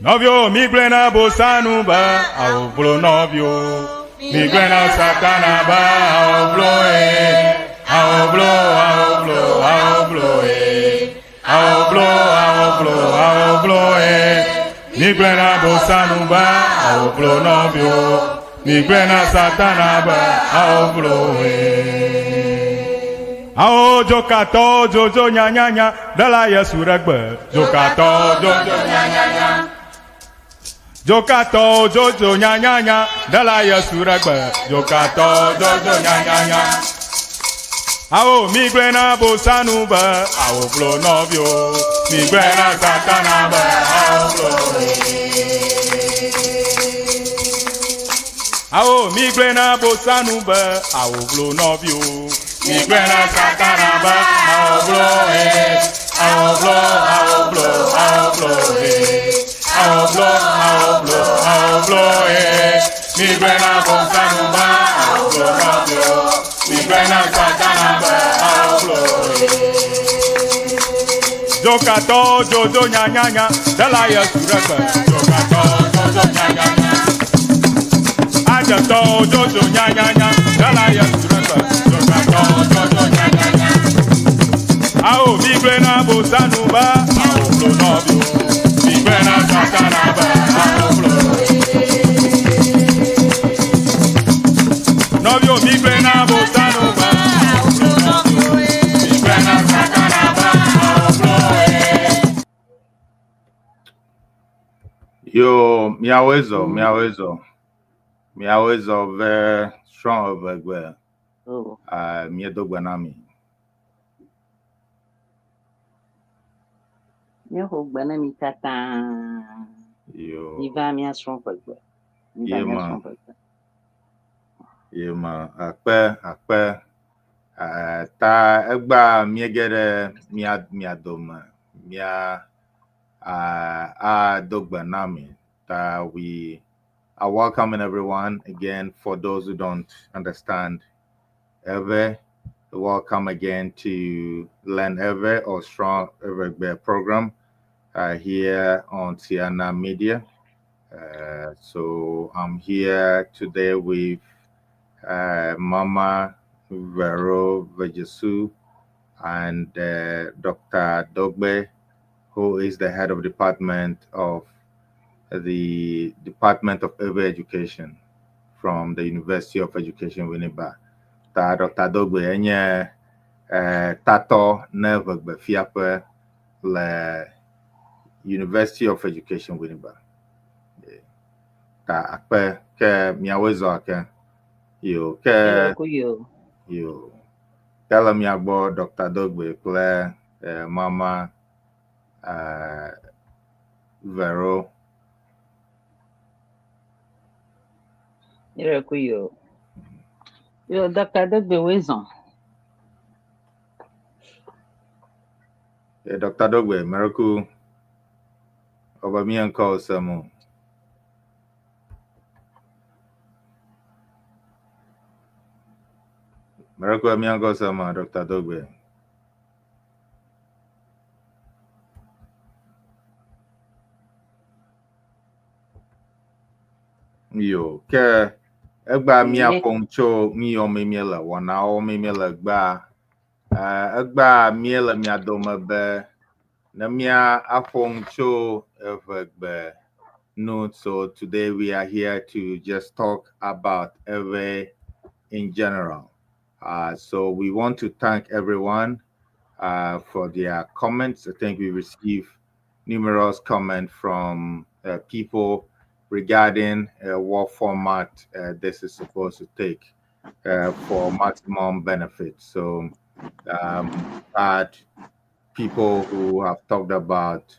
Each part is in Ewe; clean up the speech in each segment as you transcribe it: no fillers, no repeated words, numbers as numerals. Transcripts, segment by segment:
Nɔviwo migblɔe na Bosanu be awovlo nɔviwo. Migblɔe na Satana be awovlo e. Awovlo, awovlo, awovlo e. Awovlo, awovlo, awovlo e. Migblɔe na Bosanu be awovlo nɔviwo. Migblɔe na Satana be awovlo e. Awo dzokatɔwo dzodzo nyanyanya ɖela Yesu ɖe gbe. Dzokatɔwo dzodzo nyanyanya. Dzokatɔwo dzodzo nyanyanya ɖela Yesu ɖe gbe. Dzokatɔwo dzodzo nyanyanya. Awo migblɔe na Bosanu be awo vlo nɔviwo. Migblɔe na Satana be awo vlo. Awo migblɔe na Bosanu be awo vlo nɔviwo. Migblɔe na Satana be awo vlo he. Awo vlo, awo vlo, awo vlo he. Awo vlo, awo vlo, awo vlo he. Migblɔe na Bosanu be awo vlo nɔviwo. Migblɔe na Satana be awo vlo he. Dzokatɔwo dzodzo nyanyanya ɖela Yesu ɖe gbe. Dzokatɔwo dzodzo nyanyanya. Adzetɔwo dzodzo nyanyanya ɖela Yesu ɖe gbe. Dzokatɔwo dzodzo nyanyanya. Awo migblɔe na Bosanu be awo vlo nɔviwo. Migblɔe na Satana be awo vlo. Nɔviwo migblɔe na Bosanu be awo vlo nɔviwo. Migblɔe na Satana be awo vlo. Yo, miawoe zɔ, miawoe zɔ, miawoe zɔ ve srɔ̃ eʋegbe. Oh. Ah, míedo gbe na mi. Míexɔ gbe na mi katã. Yo, Miva míasrɔ̃ ʋegbe. Miva Ye ma. míasrɔ̃ ʋegbe. ye ma, akpe, akpe. Ah, ta egbea míege ɖe mía mia dome. Mía ah, ado gbe na mi. Ta we are welcoming everyone again for those who don't understand Ewe. Welcome again to Learn Ewe or Strong Eʋegbe program here on Tiana Media. So I'm here today with Mama Vero Vejesu and Dr. Dogbe, who is the head of department of the Department of Ewe Education from the University of Education, Winneba. Ta Dr. Dogbe enye tatɔ ne ʋegbe fiaƒe le University of Education, Winneba. Ta akpe ke miawoe zɔ ake. Yo ke Ele ku yo. yo ke le mia gbɔ Dr. Dogbe kple Mama Vero. Ele ku yo. Yo, Dr. Dogbe woe zɔ. Dr. Dogbe, Miracle. Ọba mi nkɔ osɛm. Miracle mi nkɔ osɛm a Dr. Dogbe. Yo, ke egba míaƒo nu tso nu yiwo me míele wɔnawo me míele gbea. Egbea míele mia dome be ne mía aƒo nu tso eʋegbe nu. So today we are here to just talk about Ewe in general. So we want to thank everyone for their comments. I think we received numerous comments from people regarding what format this is supposed to take for maximum benefit. So had people who have talked about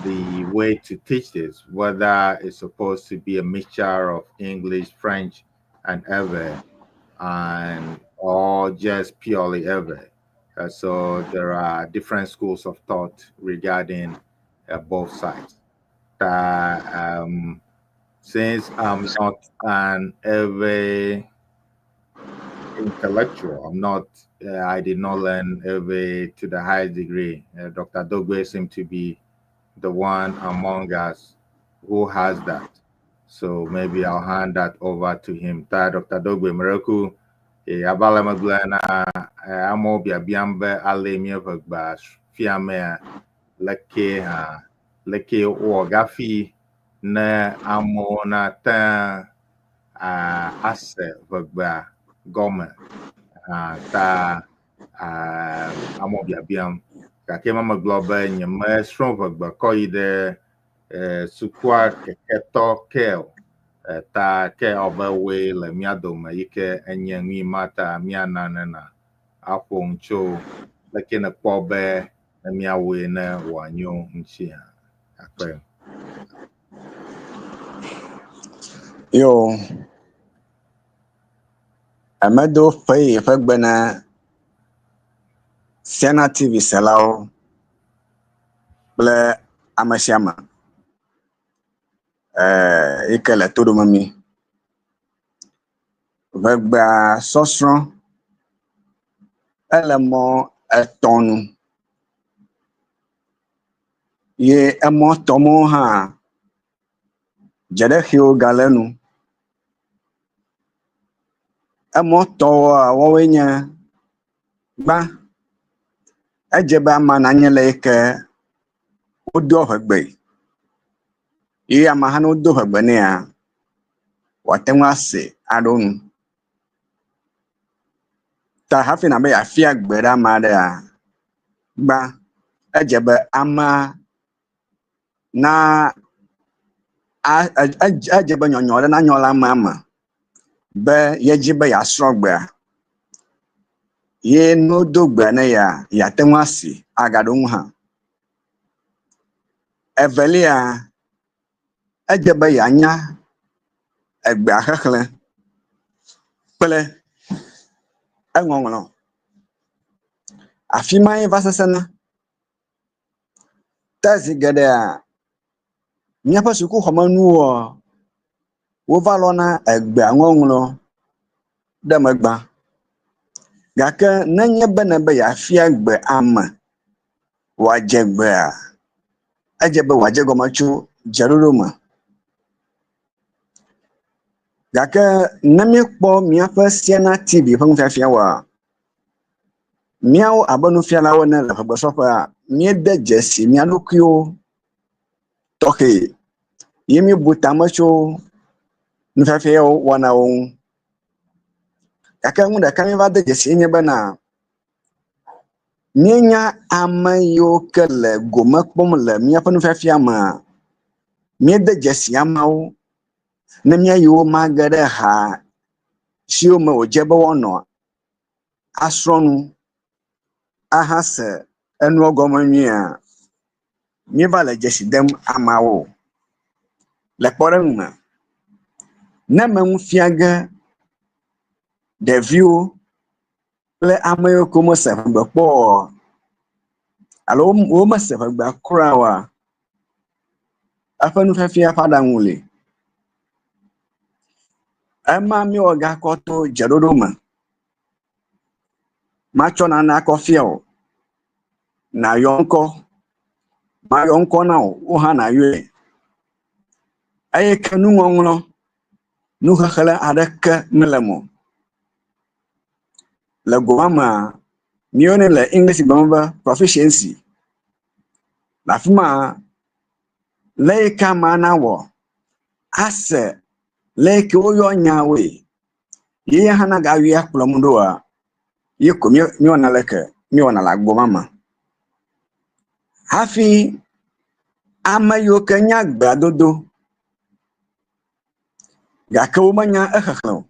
the way to teach this, whether it's supposed to be a mixture of English, French, and Ewe, and or just purely Ewe. So there are different schools of thought regarding both sides. Since I'm not an Ewe intellectual, I'm not. I did not learn Ewe to the highest degree. Dr. Dogbe seemed to be the one among us who has that. So maybe I'll hand that over to him. Ta Dr. Dogbe Mireku, e abale megblɔ na amewo biabiam be ale míeƒe gbea fiamea leke hã leke wowɔ gafi ne amewo nate ase ʋegbea gɔme hã ta amewo biabiam gake ma megblɔ be nyemesrɔ̃ ʋegbe kɔ yi ɖe sukua keketɔ ke o ta ke ɔbe woe le mía dome yi ke enye nui ma ta míana nena aƒo nu tso leke nekpɔ be ne míawɔe ne wòanyo ŋuti hã akpe. Yo, emedo ƒe yi ƒe gbe na Siana TV selawo kple ame sia ame yi ke le to ɖom mi. Ʋegbea sɔsrɔ̃ ele mɔ etɔ̃ nu ye emɔ tɔ̃ mɔwo hã dzeɖexiwo gale enu. Emɔ tɔwoa woawoe nye gbã, edze be amea nanye le yi ke wodoa ʋegbe ye ame hã ne wodo ʋegbe nɛa, wòate ŋu ase aɖo nu. Ta hafi nabe yeafia gbe ɖe ame aɖea, gbã, edze be amea na edze be nyɔnyɔ ɖe nanyɔ le amea me be yedzi be yeasrɔ̃ gbea. Ye ne wodo gbea ne ya, yeate ŋu asi agaɖo ŋu hã. Evelia, edze be yeanya egbea xexlẽ kple eŋɔŋlɔ. Afi mae va sesẽna. Ta zi geɖea, míaƒe sukuxɔmenuwoa, wova lɔna egbea ŋɔŋlɔ ɖe megba. Gake nenye be nèbe yeafia gbe ame wòadze gbea, edze be wòadze egɔme tso dzeɖoɖo me. Gake ne míekpɔ míaƒe Siana TV ƒe nufiafiawoa, míawo abe nufialawo ene le ʋegbesrɔ̃ƒea, míede dzesi mía ɖokuiwo tɔxɛ ye míebu tame tso nufiafiawo wɔnawo ŋu. Gake nu ɖeka míeva de dzesi nye bena míenya ame yiwo ke le gome kpɔm le míaƒe nufiafia mea, míede dzesi ameawo ne míayi wo mage ɖe ha siwo me wòdze be woanɔ asrɔ̃ nu ahase enua gɔme nyuiea, míeva le dzesi dem ameawo. Le kpɔɖeŋu me, ne me nu fia ge ɖeviwo kple ame yiwo ke womese ʋegbe kpɔ oa, alo womese ʋegbea kura oa, eƒe nufiafia ƒe aɖaŋu li. Ema míewɔ gakɔ to dzeɖoɖo me. Matsɔ nane akɔ fia wò, nàyɔ ŋkɔ, mayɔ ŋkɔ na wò, wò hã nàyɔe. Eye ke nuŋɔŋlɔ, nuxexlẽ aɖeke mele eme o. Le go ma mea, míeyɔnɛ le English gbe me be proficiency. Le afi ma, le yi ke amea nawɔ ase le yi ke woyɔ nyawoe ye ya hã nagayɔe akplɔm ɖoa, ye ko míewɔna leke míewɔna le agbo ma me. Hafi ame yiwo ke nya gbea dodo gake womenya exexlẽ o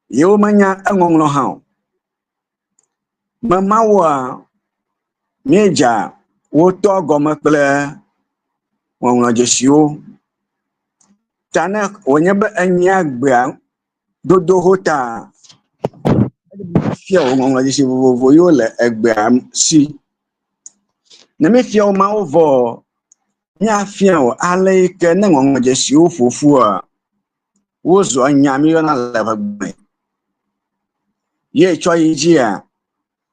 ye womenya eŋɔŋlɔ hã o. Me mawoa, míedza wo tɔ gɔme kple ŋɔŋlɔdzesiwo. Ta ne wònye be enyia gbea dodo ho ta, fia wò ŋɔŋlɔdzesi vovovo yiwo le egbea si. Ne míefia wo mawo vɔ, míafia wò ale yi ke ne ŋɔŋlɔdzesiwo ƒo ƒua, wozua nya míeyɔna le ʋegbe me. Ye tsɔ yi dzia,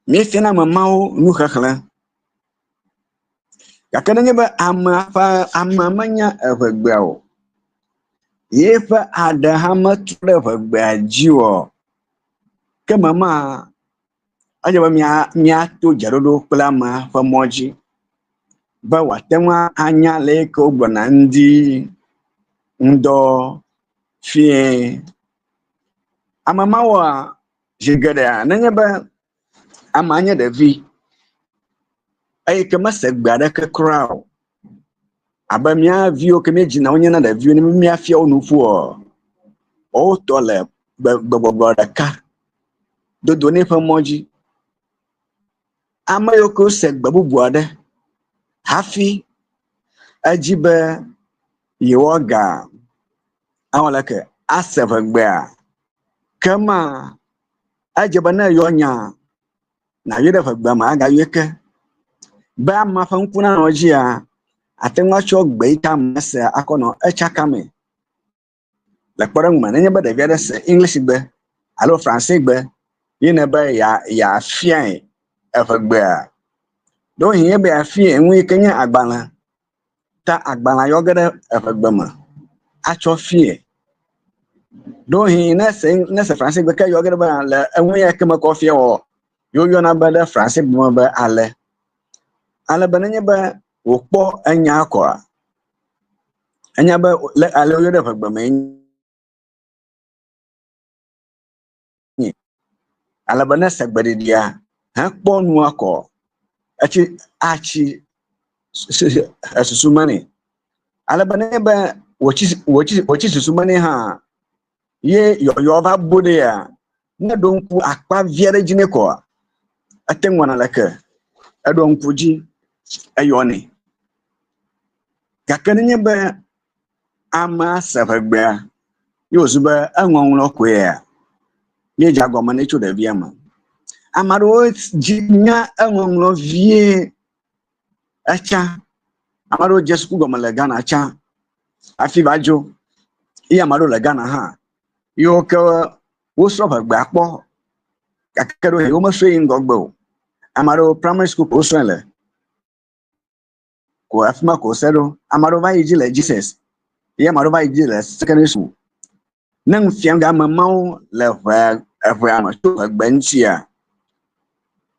míefiana ame mawo nuxexlẽ. Gake nenye be amea ƒe amea menya eŋegbea o, yeƒe aɖe hã metrɔ ɖe eŋegbea dzi oa, ke mema edze be mía míato dzeɖoɖo kple amea ƒe mɔ dzi be wòate ŋu anya le yi ke wogblɔna ŋdi, ŋdɔ, fiẽ. Ame mawoa, zi geɖea nenye be amea nye ɖevi eye ke mese gbe aɖeke kura o abe mía viwo ke míedzina wonyena ɖeviwo ne míafia wo nuƒoa, wotɔ le gbegbɔgblɔ ɖeka dodo nɛ ƒe mɔ dzi. Ame yiwo ke wose gbe bubu aɖe hafi edzi be yewoaga awɔ leke ase ŋegbea ke ma edze be ne eyɔ nya nàyɔe ɖe ŋegbea me agayɔe ke. Be amea ƒe ŋku nanɔ edzia, àte ŋu atsɔ gbe yi ke amea sea akɔ nɔ etsakamee. Le kpɔɖeŋu me, nenye be ɖevi aɖe se English gbe alo Franse gbe ye nèbe yeafiae eŋegbea, ɖewohĩ ebe yeafiae nu yi ke nye agbalẽ ta agbalẽa yɔ ge ɖe eŋegbe me atsɔ fiae. Ɖewohĩ ne ese ne ese Franse gbe ke yɔ ge ɖe be le enu ya ke mekɔ fia wɔ ye woyɔna be ɖe Franse gbe me be ale. Ale be nenye be wòkpɔ enya kɔa, enya be le ale woyɔ ɖe ʋegbe mee nye. Ale be ne ese gbeɖiɖia hekpɔ nua kɔ, etsi atsi susu me nɛ. Ale be nenye be wòtsi wòtsi wòtsi susu me nɛ hã ye yɔyɔ va bu ɖea, ne eɖo ŋku akpa vi aɖe dzi nɛ kɔa, ete ŋu wɔna leke eɖo ŋku dzi eyɔnɛ. Gake nenye be amea se ʋegbea ye wòzu be eŋɔŋlɔ koea, míedze agɔme nɛ tso ɖevia me. Ame aɖewo dzi nya eŋɔŋlɔ vie etsã. Ame aɖewo dze suku gɔme le Ghana tsã hafi va dzo eye ame aɖewo le Ghana hã yiwo ke wosrɔ̃ ʋegbea kpɔ gake ɖewohĩ womesrɔ̃e yi ŋgɔgbe o. Ame aɖewo primary school ko wosrɔ̃e le. ko afi ma ko wose ɖo. Ame aɖewo va yi dzi le Jesus ye ame aɖewo va yi dzi le secondary school. Ne nu fiam ge ame mawo le ʋe eʋea me tso ʋegbe ŋutia,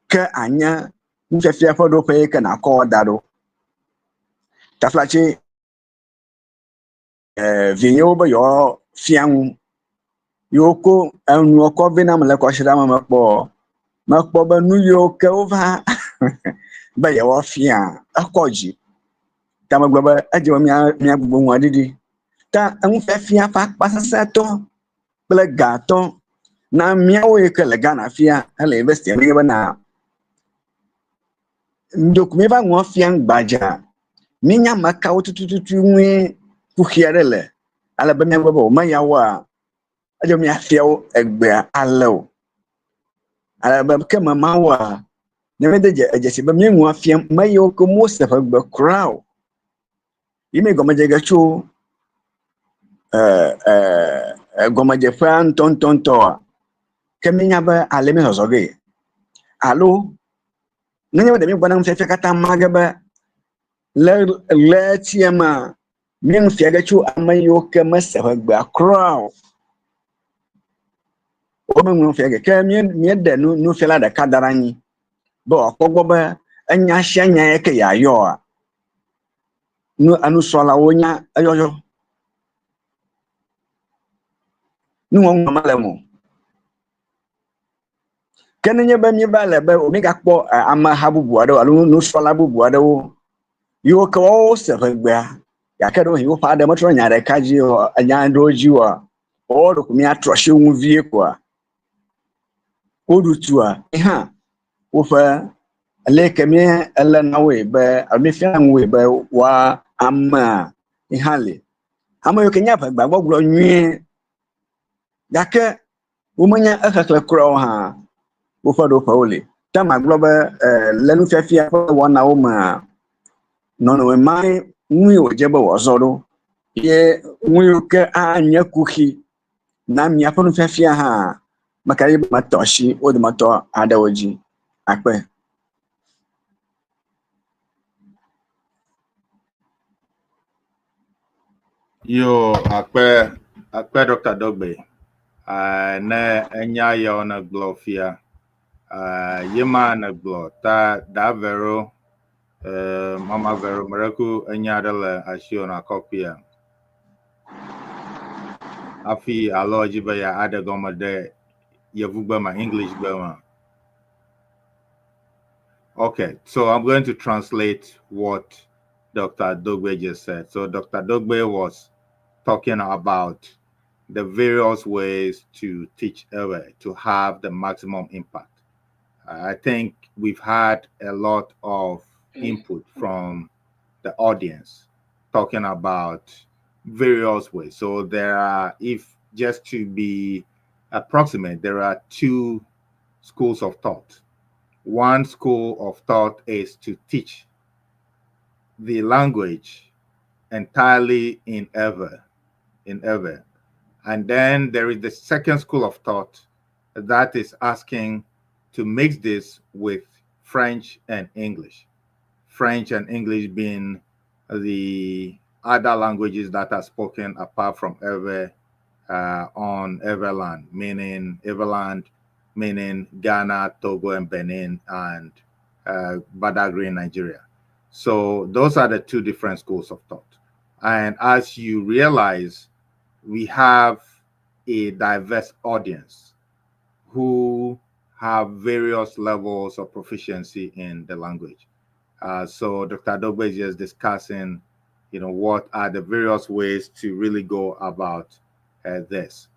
ke anye nufiafia ƒe ɖoƒe yi ke nàkɔ da ɖo. Taflatse vinyewo be yewoafia nu ye woko enuɔ kɔ vɛ nam le kɔsiɖa me mekpɔ mekpɔ be nu yiwo ke wova be yewoafia ekɔ dzi. Ta megblɔ be edze be mía míagbugbɔ nua ɖiɖi. Ta enufiafia ƒe akpa sesẽtɔ kple gatɔ na míawo yi ke le Ghana fia hele yunivɛsiti nye bena ŋdɔku míeva nua fiam gbadza. Míenya ame kawo tututu ŋue kuxi aɖe le ale be míagblɔ be wome yawoa, edze be míafia wo egbea ale o. Ale be ke me mawoa, ne míede dze edzesi be míenua fiam ame yiwo ke womese ƒe gbe kura o. Yi mi gɔmedze ge tso e gɔmedzeƒea ŋutɔŋutɔŋutɔa, ke míenya be ale mízɔzɔ gee. Alo nenye be ɖe míegbɔna nufiafia katã ma ge be le ɣletia mea, míenu fia ge tso ame yiwo ke mese ʋegbea kura o. Womeŋlɔ nu fia ge ke míeɖe nu nufiala ɖeka da ɖe anyi be wòakpɔ gbɔ be enya sia nya yi ke yeayɔa, nu enusrɔ̃lawo nya eyɔyɔ. Nuŋɔŋlɔ mele eme o. Ke nenye be míeva le be mígakpɔ ameha bubu aɖewo alo nusrɔ̃la bubu aɖewo yiwo ke woawo se ʋegbea gake ɖewohĩ woƒe aɖe metrɔ nya ɖeka dzi o, nya aɖewo dzi oa, woawo ɖeko míatrɔ asi wo ŋu vie koa, woɖu tua hã woƒe ale yi ke míelé na woe be alo míefia nu woe be woa amea hã li. Ame yiwo ke nya ʋegbea gbɔgblɔ nyuie gake womenya exexlẽ kura o hã, woƒe ɖoƒewo li. Ta magblɔ be le nufiafia ƒe wɔnawo mea, nɔnɔme ma ŋue wòdze be wòazɔ ɖo ye nu yiwo ke anye kuxi na miaƒe nufiafia hã, meka ɖe edzi be metɔ asi wo dometɔ aɖewo dzi. Akpe. Yo, akpe, akpe Dr. Dogbe. Ne enya yawo ne gblɔ fia. Yema ne gblɔ ta da vero, mama vero mereku enya ɖe le asiwò nakɔ kpia. Hafi alo edzi be ya aɖe gɔme ɖe yevugbe me, English gbe me. Okay, so I'm going to translate what Dr. Dogbe just said. So Dr. Dogbe was talking about the various ways to teach Ewe to have the maximum impact. I think we've had a lot of input from the audience talking about various ways. So there are, if just to be approximate, there are two schools of thought. One school of thought is to teach the language entirely in Ewe, in Ewe. And then there is the second school of thought that is asking to mix this with French and English. French and English being the other languages that are spoken apart from Ewe on Eweland, meaning Eweland, meaning Ghana, Togo, and Benin, and Badagry in Nigeria. So those are the two different schools of thought. And as you realize, we have a diverse audience who have various levels of proficiency in the language. So Dr. Dogbe is just discussing, what are the various ways to really go about this.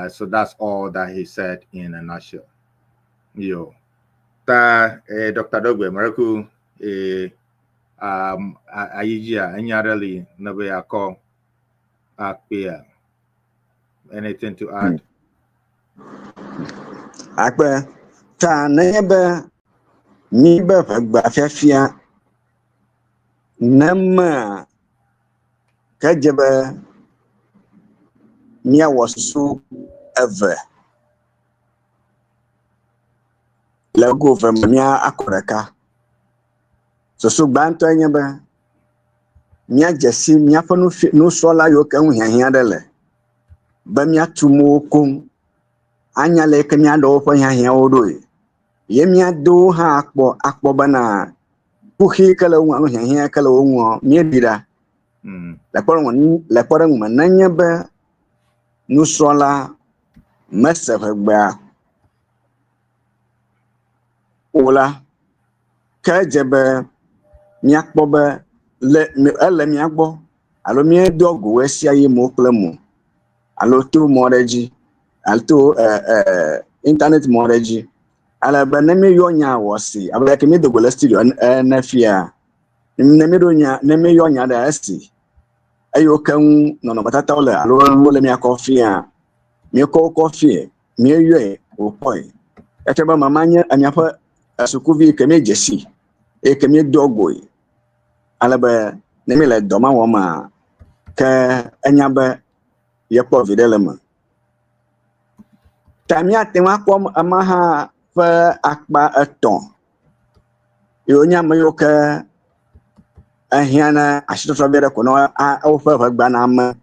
So that's all that he said in a nutshell. Yo. Ta Dr. Dogbe, Maraku, ayijia, enyareli, nabe akọ akpea. Anything to add? Akpe ta nenye be mi be ʋegba fiafia ne mea ke dze be míawɔ susu eve le go eve me mía akɔ ɖeka. Susu gbãtɔe nye be míadze si míaƒe nusrɔ̃la yiwo ke ŋu hiahiã ɖe le be míatu mo wo koŋ anya le ke míaɖe woƒe hiahiãwo ɖoe. Ye míado wo hã akpɔ bena kuxi ke le wo ŋu alo hiahiã ke le wo ŋua míeɖi ɖa. Le kpɔɖeŋu me nenye be nusrɔ̃la mese ʋegbea o la, ke edze be míakpɔ be le ele mía gbɔ alo míedoa go ɣe sia ɣi mo kple mo alo to mɔ ɖe dzi alo to internet mɔ ɖe dzi ale be ne míeyɔ nya wɔ si abe leke míedo go le studio ene fia ne míeɖo nya ne míeyɔ nya ɖe esi eye wo ke ŋu nɔnɔmetatawo le alo wole míakɔ fia míekɔ wo kɔ fie míeyɔe wòkpɔe efia be mama nye míaƒe sukuvi ke míedze si eye ke míedoa goe ale be ne míele dɔ ma wɔm ke enya be yekpɔ viɖe le eme. Ta míate ŋu akpɔ ema hã ƒe akpa etɔ̃ yiwo nye ame yiwo ke ehiã na asitɔtrɔ vi aɖe ko ne woƒe ʋegba na ame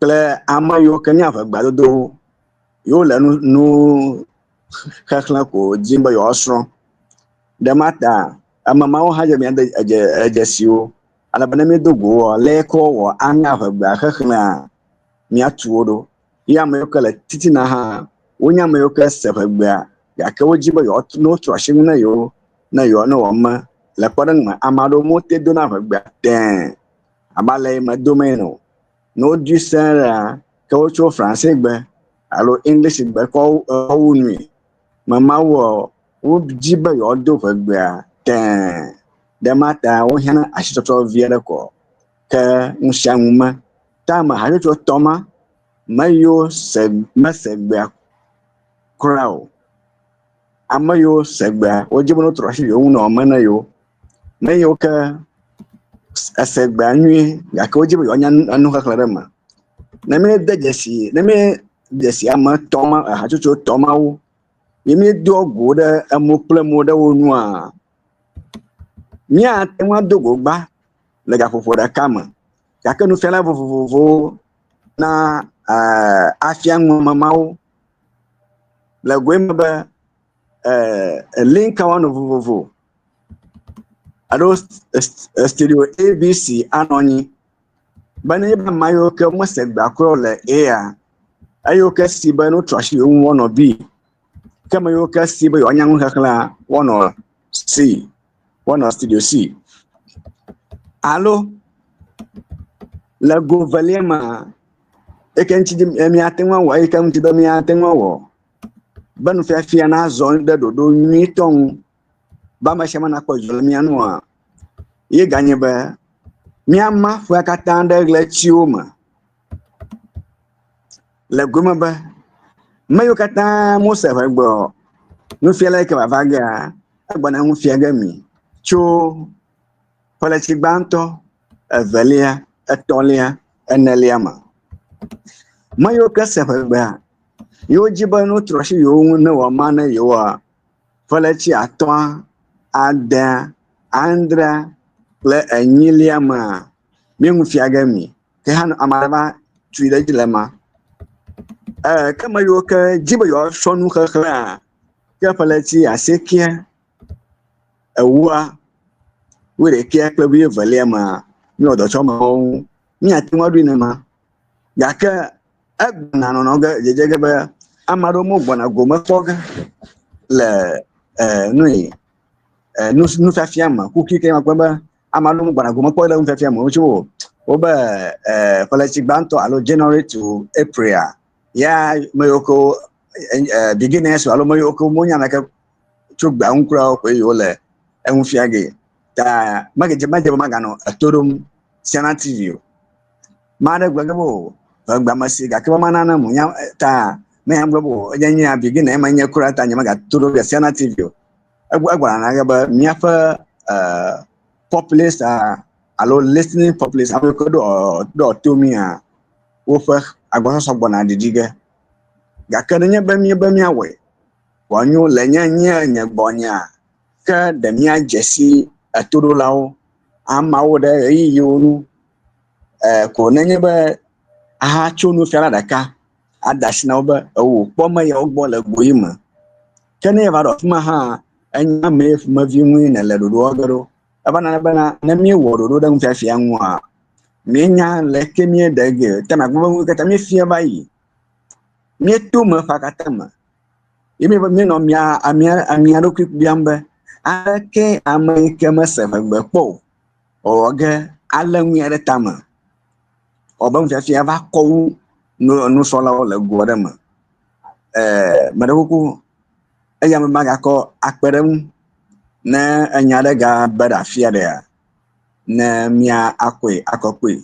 kple ame yiwo ke nye ʋegbadodowo yiwo le nu xexlẽ ko dim be yewoasrɔ̃. Ɖe ma ta ame mawo hã dze míade edze si wo ale be ne míedo go woa, le ke woawɔ anya ʋegbea xexlẽa míatu wo ɖo. Ye ame yiwo ke le titina hã wonye ame yiwo ke se ʋegbea gake wodzi be yewoa ne wotrɔ asi ŋu na yewo ne yewoa ne woame. Le kpɔɖeŋu me, ame aɖewo mete dona ʋegbea tẽe abe ale yi medom ene o. Ne wodui sẽ ɖea, ke wotsɔ Fransegbe alo English gbe kɔ wu nui. Memawoa, wodzi be yewoado ʋegbea tẽe. Ɖe ma ta wohiã asitɔtrɔ vi aɖe ko ke nu sia nu me. Ta ame hatsotso etɔ̃ ma, me yiwo se mese gbea kura o. Ame yiwo se gbea, wodzi be ne wotrɔ asi yewo ŋu ne woame na yewo. Me yiwo ke ese gbea nyuie gake wodzi be yewoanya enuxexlẽ ɖe eme. Ne míede dzesi ne míedze si ame etɔ̃ ma hatsotso etɔ̃ mawo ye míedoa go ɖe emo kple mo ɖe wo nua, míate ŋu ado go gbã le gaƒoƒo ɖeka me. Gake nufiala vovovowo na afia nu ame mawo le goe me be link woanɔ vovovo alo studio ABC anɔ anyi be ne be ame yiwo ke mese gbea kura o le A eye wo ke si be ne wotrɔ asi yewo ŋu woanɔ B, ke ame yiwo ke si be yewoanya nuxexlẽa woanɔ C, woanɔ studio C. Alo le go velia mea, eke ŋuti míate ŋu awɔ eyi ke ŋuti be míate ŋu awɔ be nufiafia nazɔ ɖe ɖoɖo nyuitɔ ŋu be ame sia ame nakpɔ dzidzɔ le mía nua, ye ganye be míama ƒea katã ɖe ɣletiwo me. Le gome be ame yiwo katã mose ʋegbe o, nufiala yi ke vava gea, egbɔna nu fia ge mi tso ɣleti gbãtɔ, evelia, etɔ̃lia, enelia me. Ame yiwo ke se ʋegbea, yewo dzi be ne wotrɔ asi yewo ŋu ne woama ne yewoa, ɣleti atɔ̃a, adea, adrea kple enyilia mea, míenu fia ge mi. Ke hã ame aɖe va tui ɖe edzi le ema. Ke ame yiwo ke dzi be yewoasrɔ̃ nuxexlẽa, ke ɣleti asiekea, ewoa, wuiɖekea kple wuievelia mea, míewɔ dɔ tso amewo ŋu. Míate ŋu aɖoe nenema. Gake egbɔna nɔnɔ ge dzedze ge be ame aɖewo megbɔna gome kpɔ ge le nu yi nufiafia me. Kuxi ke makpɔ be ame aɖewo megbɔna gome kpɔ le nufiafia me wotso o. Wobe ɣleti gbãtɔ alo January to April ya ame yiwo ke beginners alo ame yiwo ke wonya naneke tso gbea ŋu kura o koe yewo le eŋu fia ge. Ta medze be maganɔ eto ɖom Siana TV o. Ame aɖe gblɔ ge be o ʋegbe ame si gake be mana ne munya ta menya gblɔ be o enye nye beginner menye kura ta nye megato ɖo Siana TV o. Egbɔna na ge be míaƒe populace alo listening populace ame yiwo ke ɖoa to mía woƒe agbɔsɔsɔ gbɔna ɖiɖi ge. Gake nenye be míebe míawɔe wòanyo le nye nye nye gbɔnyea, ke ɖe míadze si etoɖolawo, ameawo ɖe ɣeyiɣiwo nu ko nenye be ahatso nufiala ɖeka ada asi na wo be ewò kpɔ ame yawo gbɔ le go yi me. Ke ne eva ɖo afi ma hã, enya ame yi ƒomevi ŋue nèle ɖoɖoa ge ɖo. Eva nana bena ne míewɔ ɖoɖo ɖe nufiafia ŋua, míenya leke míeɖe ge. Ta makpɔ be nu katã míefia va yi. Míeto eme ƒea katã me. Ye míenɔ mía amia ɖokui biam be aleke ame yi ke mese ʋegbe kpɔ o wɔwɔ ge alé nu ya ɖe tame. Wɔ be nufiafia va kɔ wu nusrɔ̃lawo le go aɖe me. Meɖe kuku eya me magakɔ akpe ɖe eŋu ne enya ɖe gabe ɖe afi aɖea, ne mía akɔe akɔ kpɔe.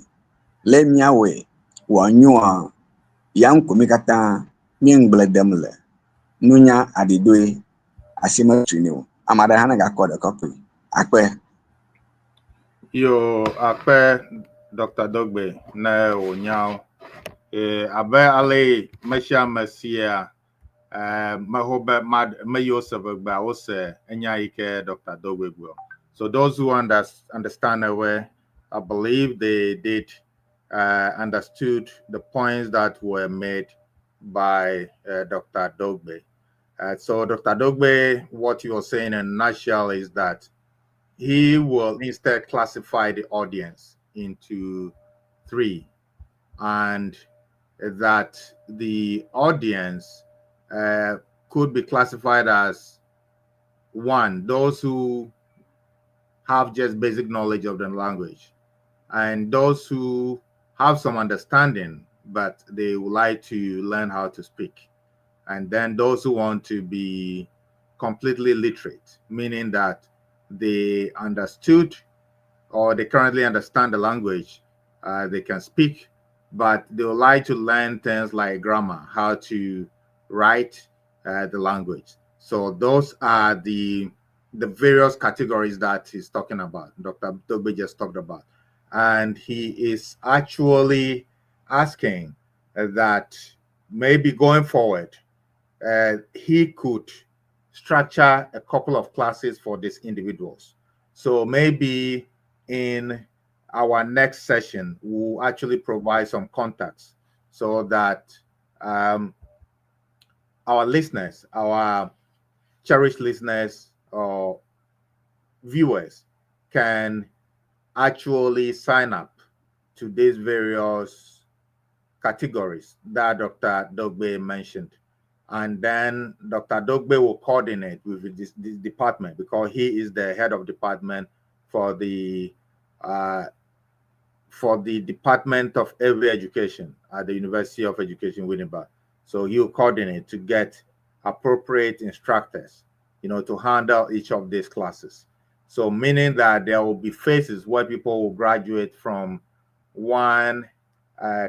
Le míawɔe wòanyoa, ya ŋu ko mí katã mí ŋugble dem le. Nunya aɖidoe asi metui nɛ o. Ame aɖe hã negakɔ ɖe kɔkɔe. Akpe. Yo, akpe Dr. Dogbe ne wònyawo. Abe ale me sia ame sia meho be me yiwo se ʋegbea wose enya yi ke Dr. Dogbe gblɔ. So those who understand Ewe, I believe they did understood the points that were made by Dr. Dogbe. So Dr. Dogbe, what he was saying in a nutshell is that he will instead classify the audience into three, and that the audience could be classified as one, those who have just basic knowledge of the language, and those who have some understanding, but they would like to learn how to speak. And then those who want to be completely literate, meaning that they understood or they currently understand the language, they can speak, but they would like to learn things like grammar, how to write the language. So those are the various categories that he's talking about, Dr. Dogbe just talked about. And he is actually asking that maybe going forward, he could structure a couple of classes for these individuals. So maybe in our next session, we'll actually provide some contacts so that our listeners, our cherished listeners or viewers can actually sign up to these various categories that Dr. Dogbe mentioned. And then Dr. Dogbe will coordinate with this department because he is the head of department for the Department of Ewe Education at the University of Education, Winneba. So he'll coordinate to get appropriate instructors to handle each of these classes. So meaning that there will be phases where people will graduate from one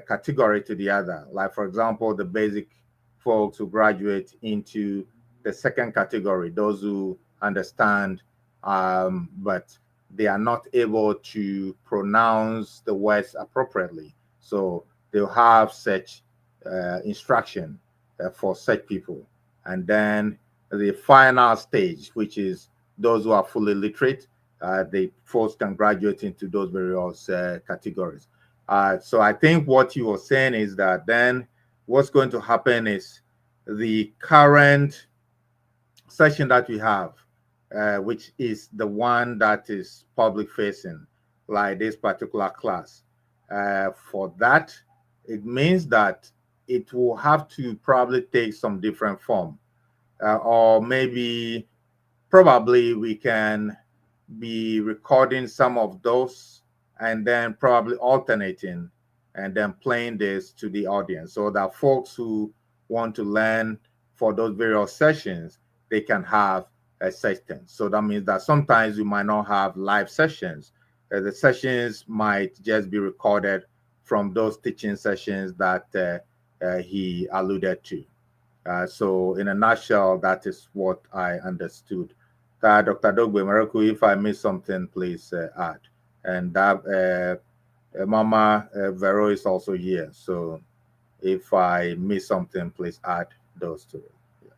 category to the other. Like, for example, the basic folks who graduate into the second category, those who understand, but they are not able to pronounce the words appropriately. So they'll have such instruction for such people. And then the final stage, which is those who are fully literate, the folks can graduate into those various categories. So I think what you were saying is that then what's going to happen is the current session that we have, which is the one that is public facing, like this particular class. For that, it means that it will have to probably take some different form, or maybe probably we can be recording some of those and then probably alternating and then playing this to the audience so that folks who want to learn for those various sessions, they can have a session. So that means that sometimes you might not have live sessions. The sessions might just be recorded from those teaching sessions that he alluded to. So in a nutshell, that is what I understood. Dr. Dogbe Maraku, if I miss something, please add. And that Mama Vero is also here. So if I miss something, please add those to it. Yeah.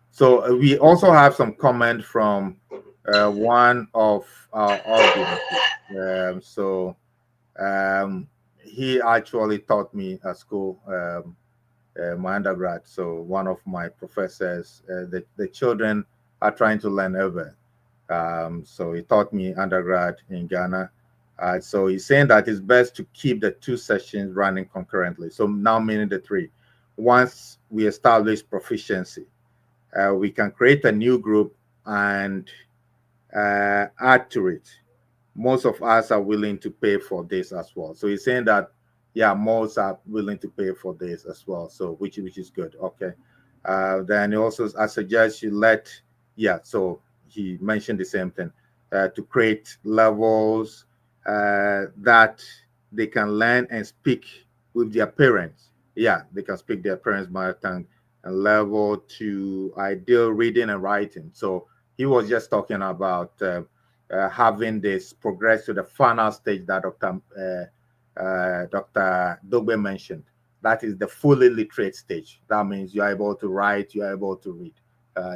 So we also have some comment from one of our audience. So he actually taught me at school, my undergrad. So one of my professors, the children are trying to learn Ewe. So he taught me undergrad in Ghana. So he's saying that it's best to keep the two sessions running concurrently. So now meaning the three. Once we establish proficiency, we can create a new group and add to it. Most of us are willing to pay for this as well. So he's saying that, yeah, most are willing to pay for this as well. So which is good. Okay. Then he also, I suggest you let, yeah. So he mentioned the same thing, to create levels that they can learn and speak with their parents. Yeah, they can speak their parents' mother tongue, and level to ideal reading and writing. So he was just talking about having this progress to the final stage that Dr. Dogbe mentioned. That is the fully literate stage. That means you are able to write, you are able to read.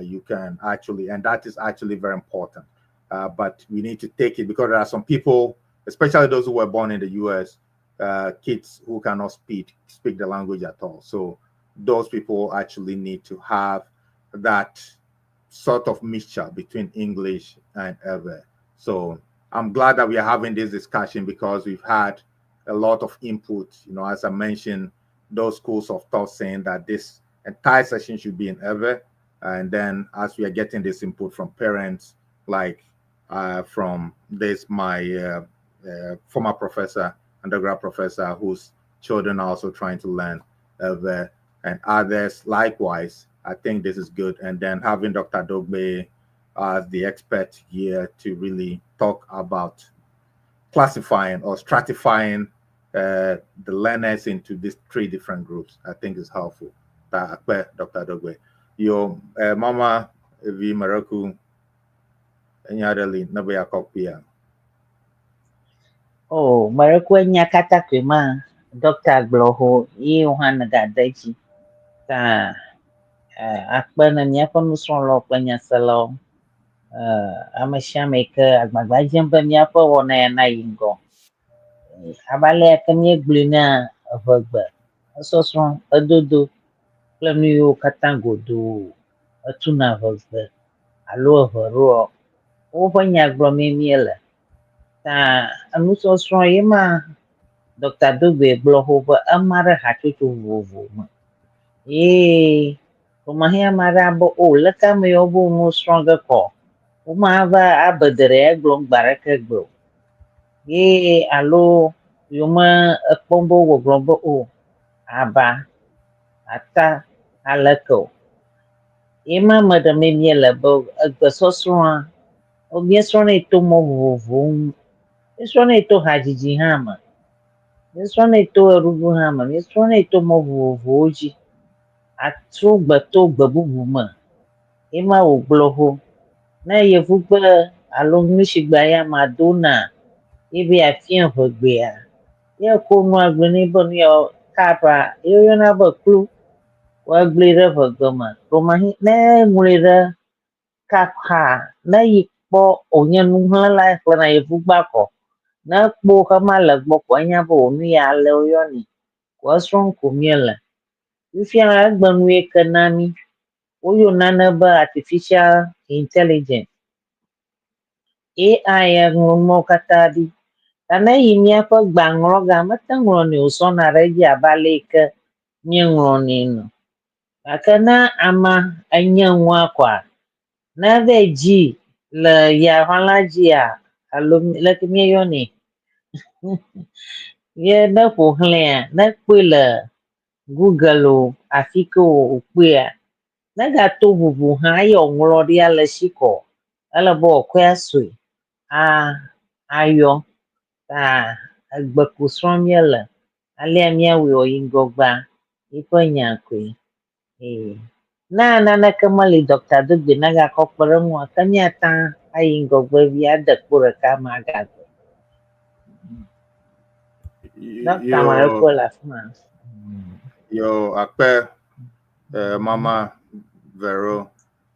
You can actually, and that is actually very important. But we need to take it because there are some people, especially those who were born in the US, kids who cannot speak the language at all. So those people actually need to have that sort of mixture between English and Ewe. So I'm glad that we are having this discussion because we've had a lot of input. As I mentioned, those schools of thought saying that this entire session should be in Ewe. And then as we are getting this input from parents, like from this, my former professor, undergrad professor, whose children are also trying to learn Ewe, and others likewise. I think this is good. And then having Dr. Dogbe as the expert here to really talk about classifying or stratifying the learners into these three different groups, I think is helpful. Dr. Dogbe. Your Mama V Maraku Nyadeli Nabaya Kokpia. Oh, Maraku nyakata kwema Dr. Gblɔho ye hã nagade dzi ta akpe na míaƒe nusrɔ̃lawo kple nyaselawo. Ame sia ame yi ke agbagba dzem be míaƒe wɔna ya nayi ŋgɔ. Abe ale ke míegblɔe na eŋegbe, esɔsrɔ̃, edodo kple nu yiwo katã godoo etuna ŋegbe alo eŋe ɖoa, woƒe nya gblɔmee míele. Ta enusɔsrɔ̃ ye ma Dɔkta Dogbe gblɔ xoxo be ema ɖe hatsotso vovovo me. Ye ɖewomahi ame aɖe abe o leke ame yawo be wo nu srɔ̃ ge kɔ? Womava abe de ɖe egblɔm gbe aɖeke gbe o. Ye alo yome ekpɔm be wo gbɔgblɔm be o aba, ata aleke o. Ye ma me ɖe míele be egbesɔsrɔ̃a, míesrɔ̃nɛ to mɔ vovovowo ŋu. Míesrɔ̃nɛ to hadzidzi hã me. Míesrɔ̃nɛ to ɣeɖuɖu hã me. Míesrɔ̃nɛ to mɔ vovovowo dzi. Atrɔ gbe to gbe bubu me. Ye ma wògblɔ xoxo. Ne yevugbe alo Englishgbe ya amea dona ye be yeafia ʋegbea, ye ko nua gblɔ nɛ be nu ya kaba ye woyɔna be klu. Woagblɔe ɖe ʋegbe me. Ɖewomahi ne eŋlɔe ɖe kap xa, ne yi kpɔ wònye nuxlẽla xlẽna yevugbea kɔ, ne ekpɔ xema le gbɔ ko enya be o nu ya ale woyɔnɛ. Ko esrɔ̃m ko míele. Fifia egbe nu yi ke na mí. Woyɔ nane be artificial intelligence. AI ŋlɔ nuawo katã ɖi. Ta ne eyi míaƒe gbea ŋlɔ gea, mete ŋlɔnɛ wòsɔna ɖe edzi abe ale yi ke míeŋlɔnɛ ene o. Gake ne amea enye nua koa, ne eva yi dzi le yaʋala dzia alo leke míeyɔnɛ ye ne ƒo xlẽa, ne ekpɔe le Google o, afi ke wòkpɔea, ne egato vovo hã eye wòŋlɔ ɖia le esi kɔ, ele be wòakɔe asɔe a ayɔ. Ta egbe ko srɔ̃m míele. Alea míawɔe wòayi ŋgɔgbea, yiƒe nya koe. Ee. Ne naneke meli Dɔkta Dogbe nagakɔ kpe ɖe eŋua, ke míate ŋu ayi ŋgɔgbe vi ade kpo ɖeka me agagbe. Dɔkta ma Yo, ekpɔ le afi ma. yo, akpe, Mama Vero.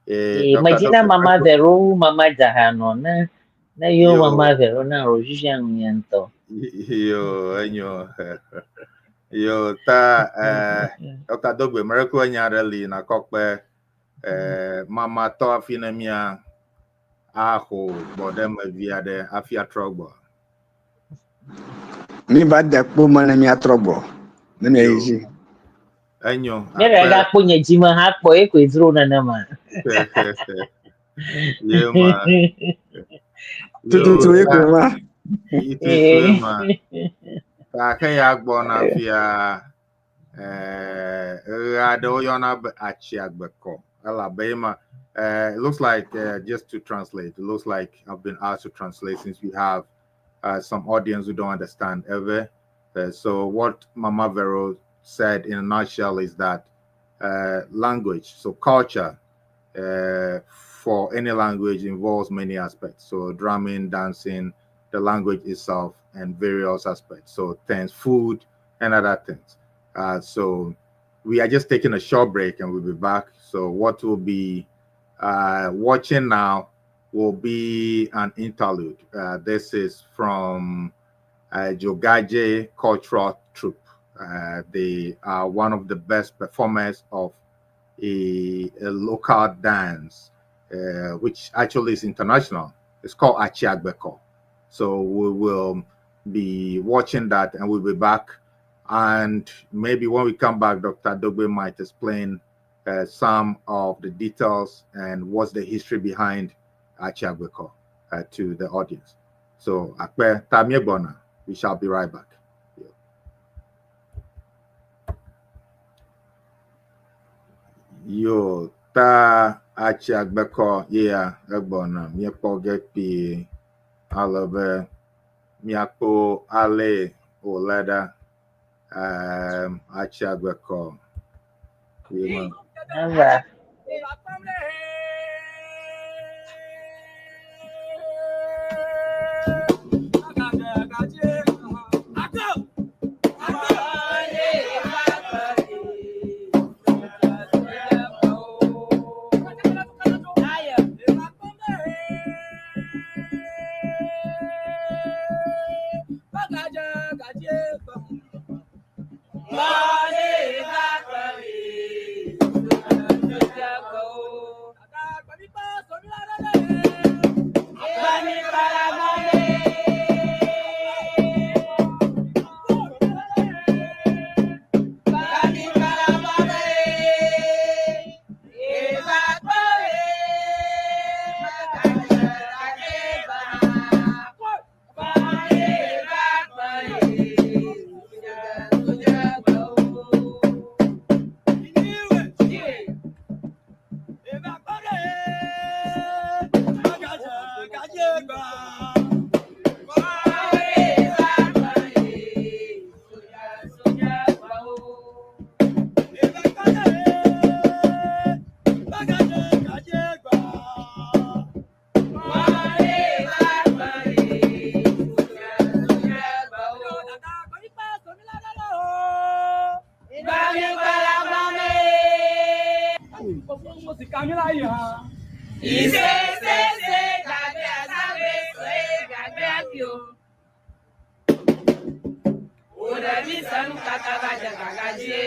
Ee, Dr. medzina Dogbe, Mama Vero wu Mama Dzahanɔ ne ne yo Yo. Mama Vero na wòdzudzɔ ŋunye ŋutɔ. Yo, enyo. Yo, ta, Dr. Dogbe, mereku enya ɖe li nakɔ kpe, mama tɔ hafi ne mía axo gbɔ ɖe me vi aɖe hafi atrɔ gbɔ. Mi va de kpo me ne míatrɔ gbɔ. Ne míayi Yo. dzi. Enyo. Ne ɖe gakpɔ nye dzime hã kpɔ ye koe dzro nenema. Ye ma. Tututu ye koe ma. Tututu ye ma. Ta ke ya gbɔna fia ɣe aɖewo yɔna be atsiagbekɔ elabe ye ma. It looks like just to translate, it looks like I've been asked to translate since we have some audience who don't understand Ewe. So what Mama Vero said in a nutshell is that language, so culture for any language involves many aspects. So drumming, dancing, the language itself, and various aspects. So things, food, and other things. So we are just taking a short break and we'll be back. So what we'll be watching now will be an interlude. This is from Dzogadze Cultural Troupe. They are one of the best performers of a local dance, which actually is international. It's called Atsiagbekor. So we will be watching that and we'll be back. And maybe when we come back, Dr. Dogbe might explain some of the details and what's the history behind Atsiagbekor to the audience. So, Akpe Tamiegbona, we shall be right back. Yo, ta Atsiagbekor, yeah, egbɔna, míekpɔ ge kpuie ale be míakpɔ ale wòle ɖa. Atsiagbekor. Ye ma. Eva. Ise se gagbe asagbe soe gagbe akio. Òɖevi senu kaka va dze gaga dzie.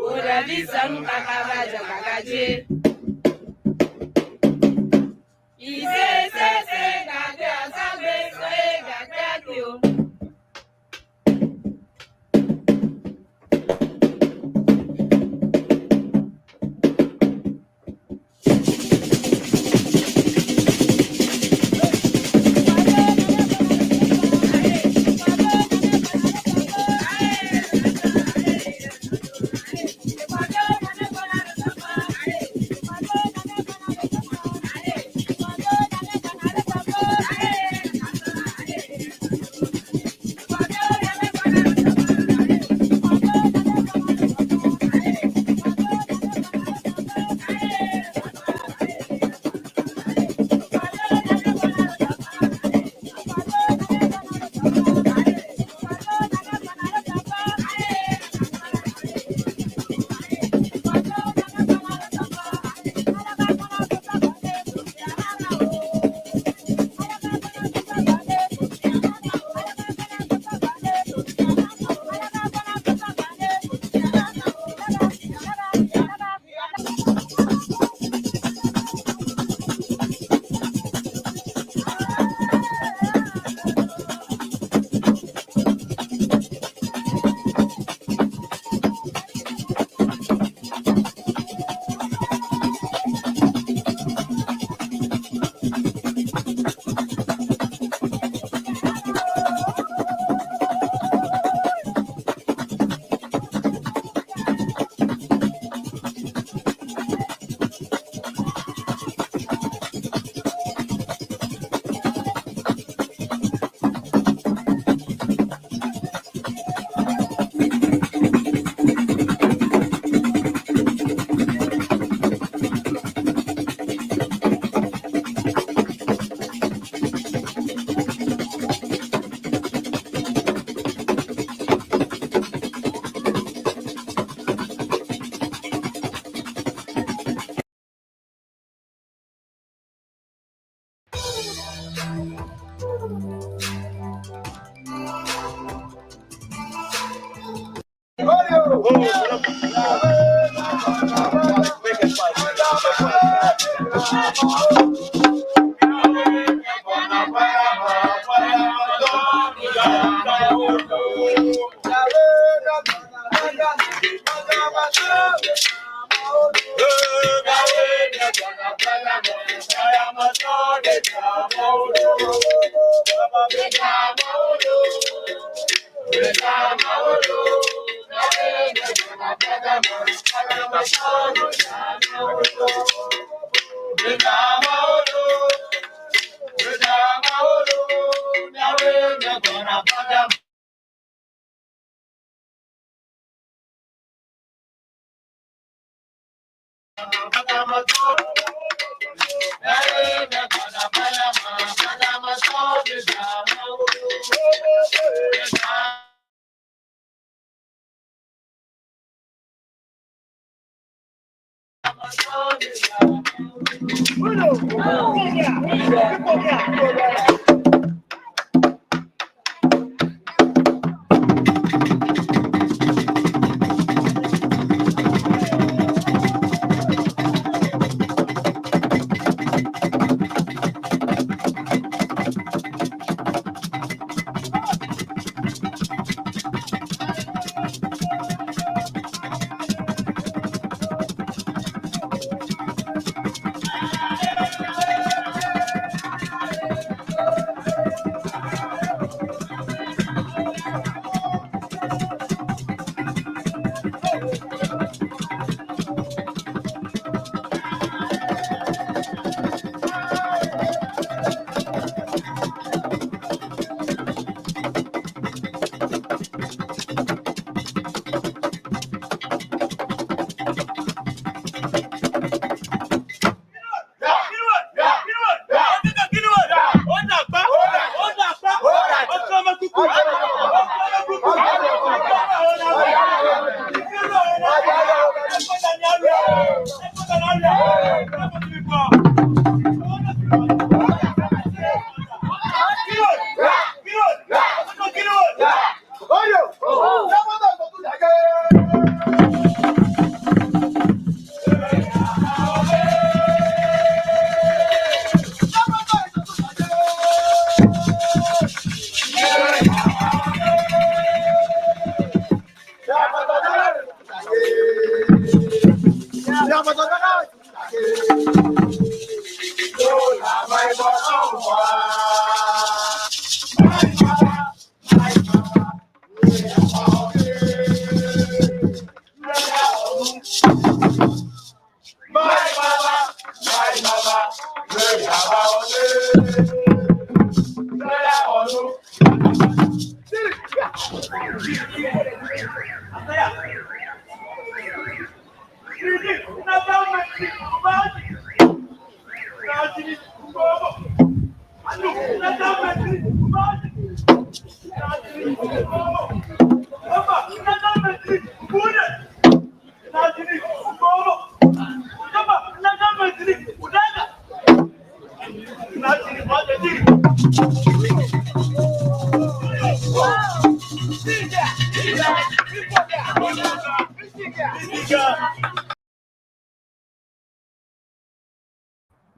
Òɖevi senu kaka va dze gaga dzie. Ise se se gagbe asagbe soe gagbe akio.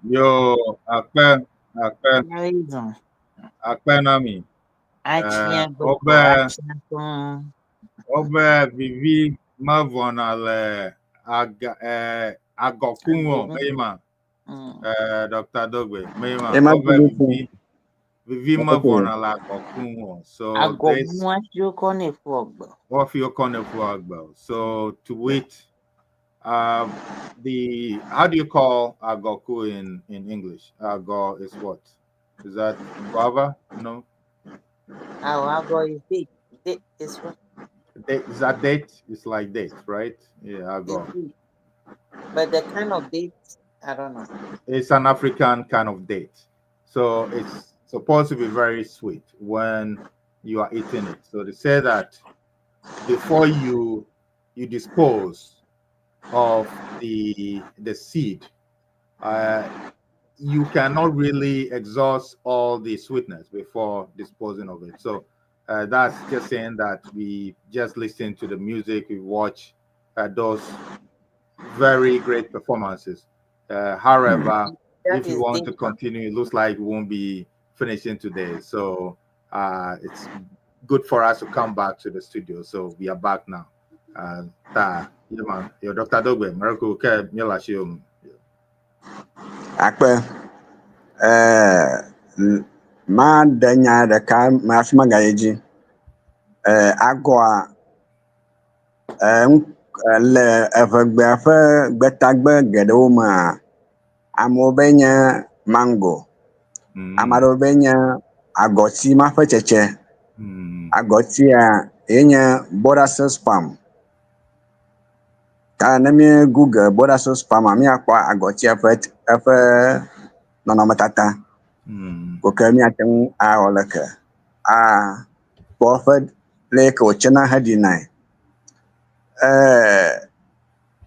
Yo, akpe, akpe, akpe na mi. Atsia Eh, gbogbo, wobe, atsia tɔŋ. wobe vivi mevɔna le aga, eh, agɔku ŋu o, eye ma, eh, Dr. Dogbe, eye ma, Ema wobe gbogbo. vivi, vivi mevɔna le agɔku ŋu o. So this, Agɔbu asiwo kɔ ne ƒu agbe. what you call it for agbo. So to wait, the how do you call agoku in English? Ago is what? Is that guava? No, Awɔ, agɔ is date. Date is what? date, is that date? It's like date, right? Yeah, ago. It's date. But the kind of date, I don't know. It's an African kind of date, so it's supposed to be very sweet when you are eating it. So they say that before you dispose of the seed, you cannot really exhaust all the sweetness before disposing of it. So that's just saying that we just listen to the music, we watch those very great performances. However, That if you is want to date. continue, it looks like we won't be finishing today. So it's good for us to come back to the studio. So we are back now. Ta, yeah, man. Yo, Dr. Dogbe, Maroko, ke, miela shiom. Akpe. Eh, ma ɖe nya ɖeka me hafi magayi dzi. Eh, agɔa, eh, le eʋegbea ƒe gbetagbe geɖewo mea, amewo be nye mango, ame aɖewo be nye agɔti ma ƒe tsetse. Agɔtia ye nye Borassus palm. Ta ne mi Google Borassus palm, míakpɔ agɔtia ƒe eƒe nɔnɔmetata. Ko ke míate ŋu awɔ leke akpɔ eƒe le ke wòtsena heɖinae.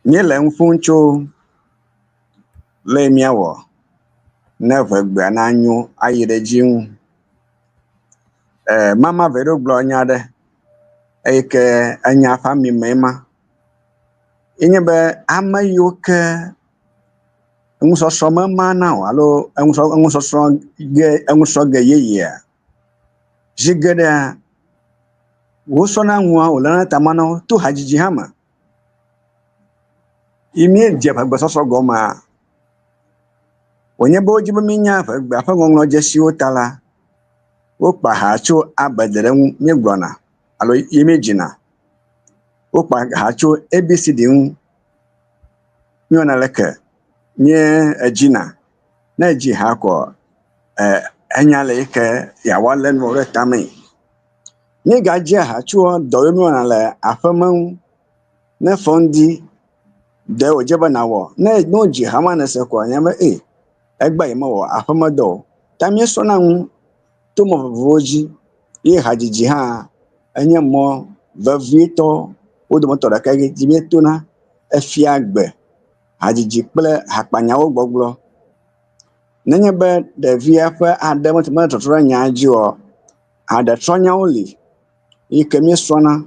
Míele nu ƒom tso le míawɔ ne ʋegbea nanyo ayi ɖe dzi ŋu. Mama Vero gblɔ nya aɖe eye ke enya ƒe ami me ma. Enye be ame yiwo ke enusɔsrɔ̃ mema na o alo enusɔsrɔ̃ ge enusrɔ̃ ge yeyea, zi geɖea wosrɔ̃na nua wòléna tame na wo to hadzidzi hã me. Yi míedze ʋegbesɔsrɔ̃ gɔmea, wònye be wodzi be míenya ʋegbea ƒe ŋɔŋlɔdzesiwo ta la, wokpa ha tso abede ɖe ŋu míegblɔna alo ye míedzina. Wokpa ha tso ABCD ŋu míewɔna leke mía edzina. Ne edzi ha kɔ, enya le yi ke yeawɔ alé nuwo ɖe tame. Míegadzia ha tso dɔ yiwo míewɔna le aƒeme ŋu. Ne fɔ ŋdi, dɔ wòdze be nawɔ. Ne wodzi ha ma nese kɔa, anya be ee, egbe yi mewɔ aƒemedɔ o. Ta míesrɔ̃na nu to mɔ vovovowo dzi ye hadzidzi hã enye mɔ vevitɔ wo dometɔ ɖeka yi dzi míetona efia gbe hadzidzi kple hakpanyawo gbɔgblɔ. Nenye be ɖevia ƒe aɖe mele trɔtrɔ ɖe nya dzi oa, aɖetrɔnyawo li yi ke míesrɔ̃na.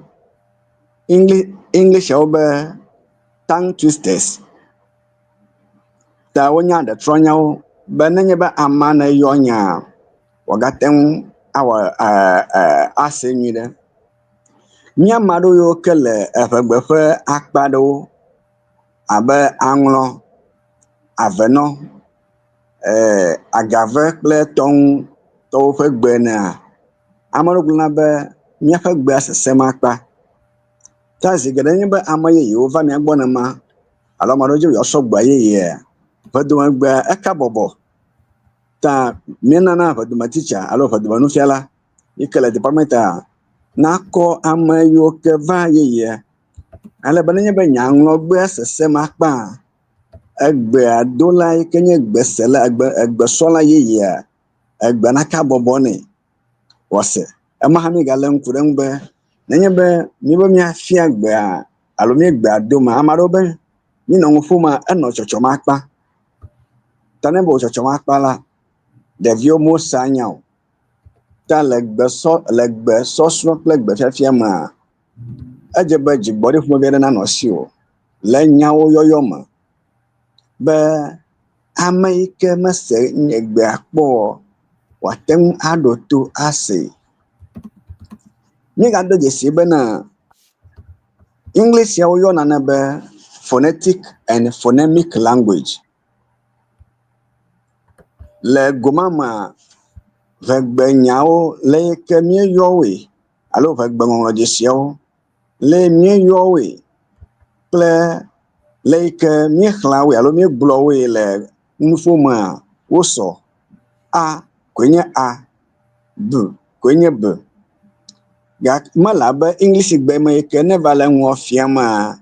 Englishawo be tongue twisters. Ta wonya aɖetrɔnyawo be nenye be amea ne yɔ nya wòagate ŋu awɔ ase nyuie ɖe. Mía ame aɖewo yiwo ke le eʋegbe ƒe akpa aɖewo abe aŋlɔ, avenɔ, agave kple tɔŋutɔwo ƒe gbe enea, ame aɖewo gblɔna be míaƒe gbea sesẽm akpa. Ta zi geɖe nye be ame yeyewo va mía gbɔ nema alo ame aɖewo dzi be yewoasrɔ̃ gbea yeyea, ʋedomegbea eka bɔbɔ. Ta míenana ʋedometitsa alo ʋedomenufiala yi ke le departmenta nakɔ ame yiwo ke va yeyea ale be nenye be nyaŋlɔgbea sesem akpa, egbea dola yi ke nye gbesela egbe egbesrɔ̃la yeyea egbe naka bɔbɔ nɛ wòase. Ema hã míegalé ŋku ɖe eŋu be nenye be míebe míafia gbea alo míegbea doma, ame aɖewo be míenɔ nu ƒoma enɔ tsɔtsɔm akpa. Ta ne be wò tsɔtsɔm akpa la, ɖeviwo mosea nya o. Ta le gbesɔ le gbesɔsrɔ̃ kple gbefiafia mea, edze be dzigbɔɖi ƒomevi aɖe nanɔ asiwò le nyawo yɔyɔ me be ame yi ke mese gbea kpɔ o wòate ŋu aɖo to asee. Míegado dzesi bena English ya woyɔna nɛ be phonetic and phonemic language. Le goma mea, ʋegbenyawo le yi ke míeyɔ woe alo ʋegbeŋɔŋlɔdzesiawo le míeyɔ woe kple le yi ke míexlẽa woe alo míegblɔ woe le nuƒo mea, wosɔ. A koe nye A, B koe nye B. Gake mele abe Englishigbe me yi ke ne va le nua fiamaa,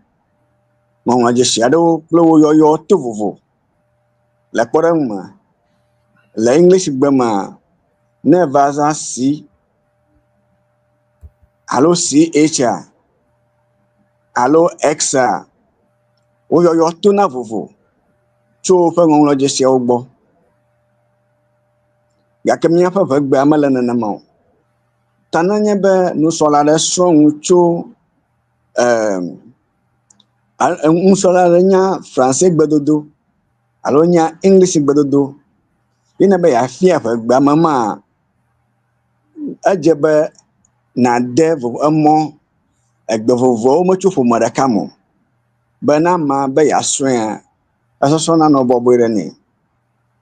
ŋɔŋlɔdzesi aɖewo kple wo yɔyɔ to vovo. Le kpɔɖeŋu me, le Englishigbe mea, ne eva zã C alo CH alo X wo yɔyɔ tona vovo tso woƒe ŋɔŋlɔdzesiawo gbɔ. Gake míaƒe ʋegbea mele nenema o. Ta nenye be nusrɔ̃la aɖe srɔ̃ nu tso em nusrɔ̃la aɖe nya Fransegbedodo alo nya Englishgbedodo ye ne be yeafia ʋegbea me maa, edze be nàde emɔ egbe vovovoawo metso ƒome ɖeka me o be ne amea be yeasrɔ̃ea, esɔsrɔ̃ nanɔ bɔbɔe ɖe nɛ.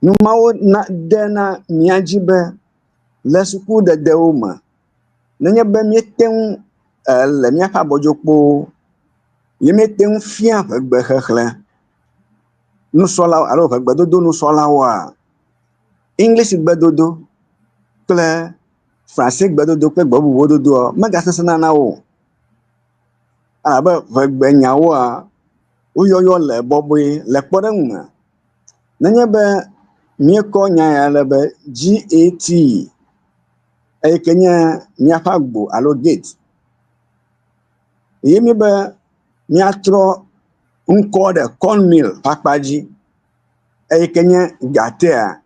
Nu mawo na dena mía dzi be le sukudedewo me, nenye be míete ŋu le míaƒe abɔdzokpowo ye míete ŋu fia ʋegbexexlẽ nusrɔ̃lawo alo ʋegbedodo nusrɔ̃lawoa, Englishgbedodo kple Fransegbedodo kple gbe bubuwo dodoa megasesẽna na wo o. Elabe ʋegbenyawoa, wo yɔyɔ le bɔbɔe. Le kpɔɖeŋu me, nenye be míekɔ nya ya le be GAT eyi ke nye míaƒe agbo alo gate ye míbe míatrɔ ŋkɔ ɖe corn mill ƒe akpa dzi eyi ke nye gatea,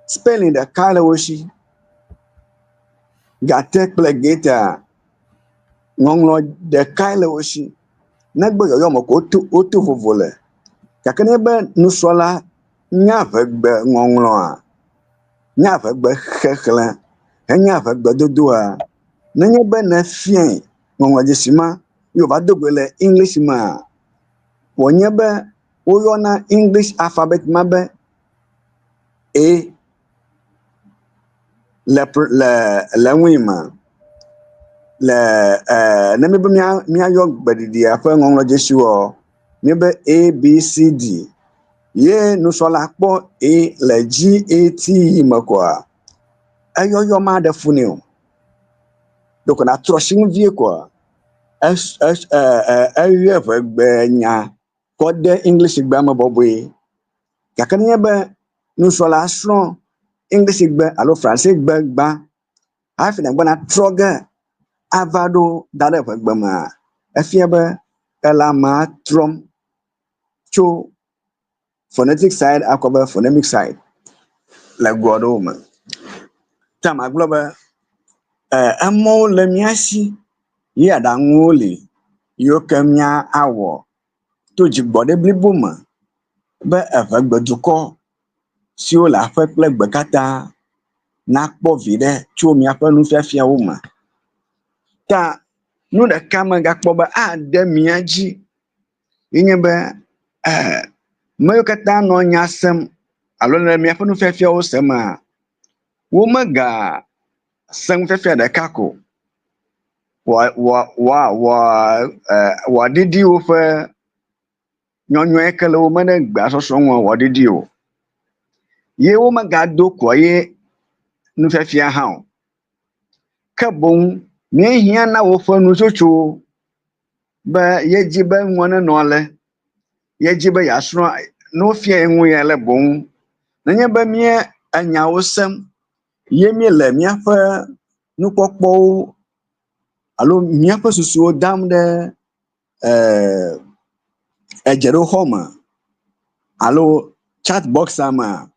spelling ɖeka le wo si. Gate kple gatea, ŋɔŋlɔ ɖekae le wo si negbe yɔyɔ me ko woto vovo le. Gake nenye be nusrɔ̃la nya ʋegbe ŋɔŋlɔa, nya ʋegbe xexlẽ henya ʋegbe dodoa, nenye be nèfiae ŋɔŋlɔdzesi ma ye wòva do goe le English mea, wònye be woyɔna English alphabet ma be A le le le ŋui me. Le ne míebe míayɔ gbeɖiɖia ƒe ŋɔŋlɔdzesiwoa, míebe A B C D ye nusrɔ̃la kpɔ A le G A T E me koa, eyɔyɔ maɖe fu nɛ o. Ɖeko nàtrɔ asi ŋu vie koa, es es eye ʋegbe nya kɔ de Englishgbea me bɔbɔe. Gake nenye be nusrɔ̃la srɔ̃ Englishgbe alo Fransegbe gbã hafi nàgbɔna trɔ ge ava ɖo da ɖe ʋegbe mea, efia be ele amea trɔm tso phonetic side akɔ be phonemic side le go aɖewo me. Ta magblɔ be emɔwo le mía si ye aɖaŋuwo li yiwo ke mía awɔ to dzigbɔɖi blibo me be eʋegbedukɔ siwo le aƒe kple gbe katã nakpɔ viɖe tso miaƒe nufiafiawo me. Ta nu ɖeka megakpɔ be ade mia dzi ye nye be ame yiwo katã nɔ nya sem alo le miaƒe nufiafiawo semaa, womega se nufiafia ɖeka ko wòaɖiɖi woƒe nyɔnyɔe ke le wo me ɖe gbea sɔsrɔ̃ ŋua wòaɖiɖi o. Ye womegado kɔ ye nufiafia hã o. Ke boŋ míehiã na woƒe nutsotsowo be yedzi be nua nenɔ ale, yedzi be yeasrɔ̃ ne wofia ye nu ya le boŋ. Nenye be mía enyawo sem ye míele míaƒe nukpɔkpɔwo alo míaƒe susuwo dam ɖe edzeɖoxɔ me alo chat box-a mea,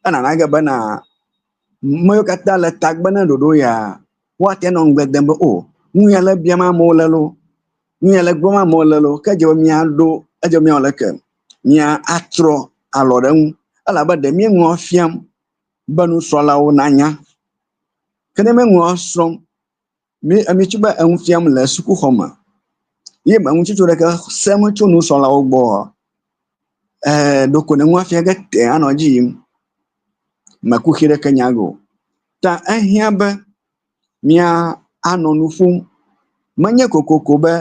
enana ge bena ame yiwo katã le tagbe na ɖoɖo ya, woate ŋu anɔ ŋugble dem be o nu ya le biam amewo le loo, nu ya le gblɔm amewo le loo, ke edze be míaɖo, edze be míawɔ leke míatrɔ alɔ ɖe eŋu elabe ɖe míenɔa fiam be nusrɔ̃lawo nanya. Ke ne míenɔa srɔ̃m Mi emi tsi be enu fiam le sukuxɔ me ye me ŋutsotso ɖeke sem tso nusrɔ̃lawo gbɔa, ɖeko ne nua fia ge te anɔ edzi yim. Me kuxi ɖeke nya ge o. Ta ehiã be mía anɔ nu ƒom. Menye kokoko be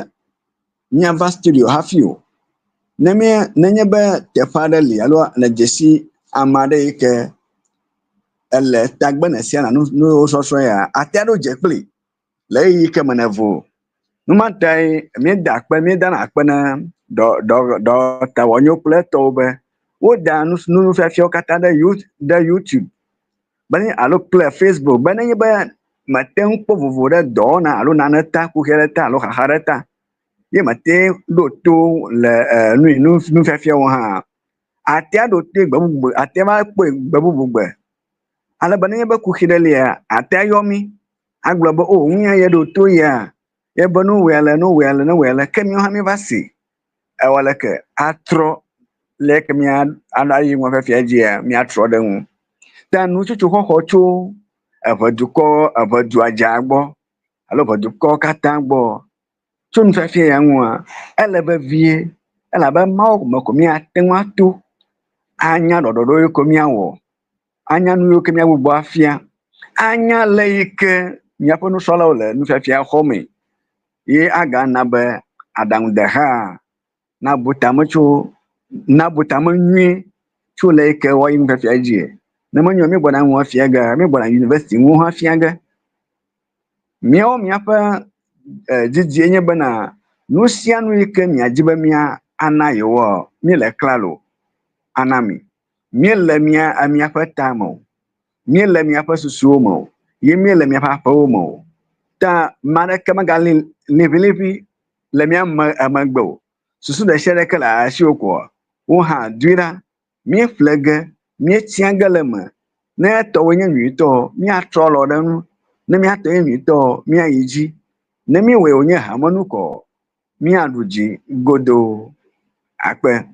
míava studio hafi o. Ne mía nenye be teƒe aɖe li alo le dzesi ame aɖe yi ke ele tagbe ne sia na nusɔsrɔ̃ ya, ate aɖo dze kpli le ɣeyiɣi ke me nèvo. Nu ma tae míeda akpe, míedana akpe na dɔ dɔ dɔtawɔnyo kple etɔwo be woda nufiafiawo katã ɖe You ɖe YouTube be alo kple Facebook be nenye be mète ŋu kpɔ vovo ɖe dɔwɔna alo nane ta, kuxi aɖe ta alo xaxa aɖe ta ye mète ɖo to le nu nufiafiawo hã, ate aɖo toe gbe bubu gbe, ate va kpɔe gbe bubu gbe. Ale be nenye be kuxi ɖe lia, ate ayɔ mí agblɔ be o nu ya yeɖo to yia, ye be ne wowɔe ale, ne wowɔe ale, ne wowɔe ale, ke míawo hã míeva se. Ewɔ leke atrɔ le ke mía ayi nufiafia dzia, míatrɔ ɖe eŋu. Ta nutsotso xɔxɔ tso eʋedukɔ, eʋedua dza gbɔ alo eʋedukɔ katã gbɔ tso nufiafia ya ŋua, ele vevie elabe Mawu me ko míate ŋu ato anya ɖɔɖɔɖo yiwo ke míawɔ, anya nu yiwo ke míagbugbɔ afia, anya le yi ke míaƒe nusrɔ̃lawo le nufiafia xɔmee ye agana be aɖaŋudeha nabu tame tso nabu tame nyuie tso le yi ke woayi nufiafia dzie. Ne menyo míegbɔna nua fia ge, míegbɔna yunivɛsiti nuwo hã fia ge. Míawo míaƒe didie nye bena nu sia nu yi ke miadi be mía ana yewoa, míele klalo ana mi. Míele mía miaƒe tame o, míele miaƒe susuwo me o, ye míele miaƒe aƒewo me o. Ta ame aɖeke megali liʋiliʋi le mía me emegbe o. Susu ɖe sia ɖe ke le asiwò koa, wò hã doe ɖa. Míeƒle ge, míetia ge le eme. Ne tɔwòe nye nyuitɔ, míatrɔ alɔ ɖe eŋu. Ne mía tɔe nye nyuitɔ, míayi dzi. Ne míewɔe wònye hamenu kɔ, míaɖu dzi godoo. Akpe.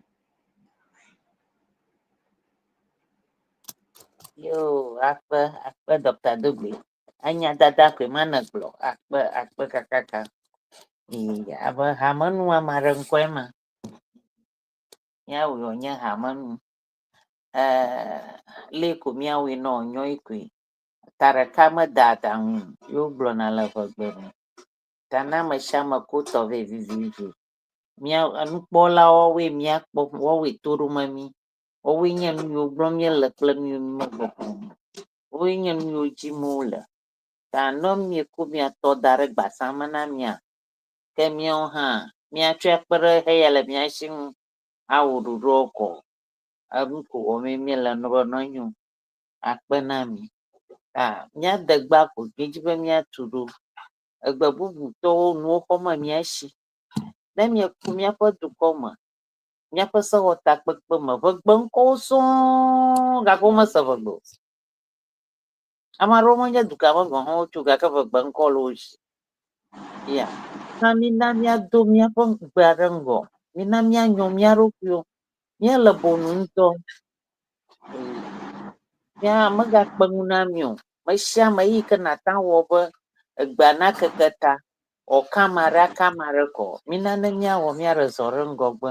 Yo, akpe, akpe Dr. Dogbe. Enya dada koe ma ne gblɔ. Akpe, akpe kakaka. Ee, abe hamenu ame aɖe ŋkɔe ma. Míawɔe wònye hamenu. Ee, lé ko míawɔe nɔ nyɔe koe. Ta ɖeka meda aɖaŋu ye wogblɔna le ʋegbe me. Ta na ame sia ame ko tɔ vɛ vivivi. Mía enukpɔlawo woawoe míakpɔ, woawoe to ɖo me mí. Woawoe nye nu yiwo gblɔm míele kple nu yiwo mímegbɔgblɔm o. Woawoe nye nu yiwo dim wole. Ta ne mieko mia tɔ da ɖe gbasa me na mía, ke míawo hã míatsɔe akpe ɖe heya le mía si ŋu awɔ ɖoɖoa kɔ. Enu ko wɔmee míele be nenyo akpe na mi. Ta míade gba ko míedzi be míatu ɖo. Egbe bubutɔwo nuwo xɔm le mía si. Ne míeku míaƒe dukɔ me, míaƒe sewɔtakpekpe me, ʋegbe ŋkɔwo sɔŋ gake womese ʋegbe o. Ame aɖewo menye dugã me gɔ̃ hã wotso gake ʋegbe ŋkɔ le wo si. Ya. Na mína míado míaƒe gbea ɖe ŋgɔ. Mína míanyɔ mía ɖokuiwo. Míele bonu ŋutɔ. Mía megakpe ŋu na mí o. Me sia ame yi ke nàte ŋu awɔ be egbea nakeke ta, wòaka ame aɖe aka ame aɖe kɔ. Mína ne míawɔ míaɖe zɔ ɖe ŋgɔgbe.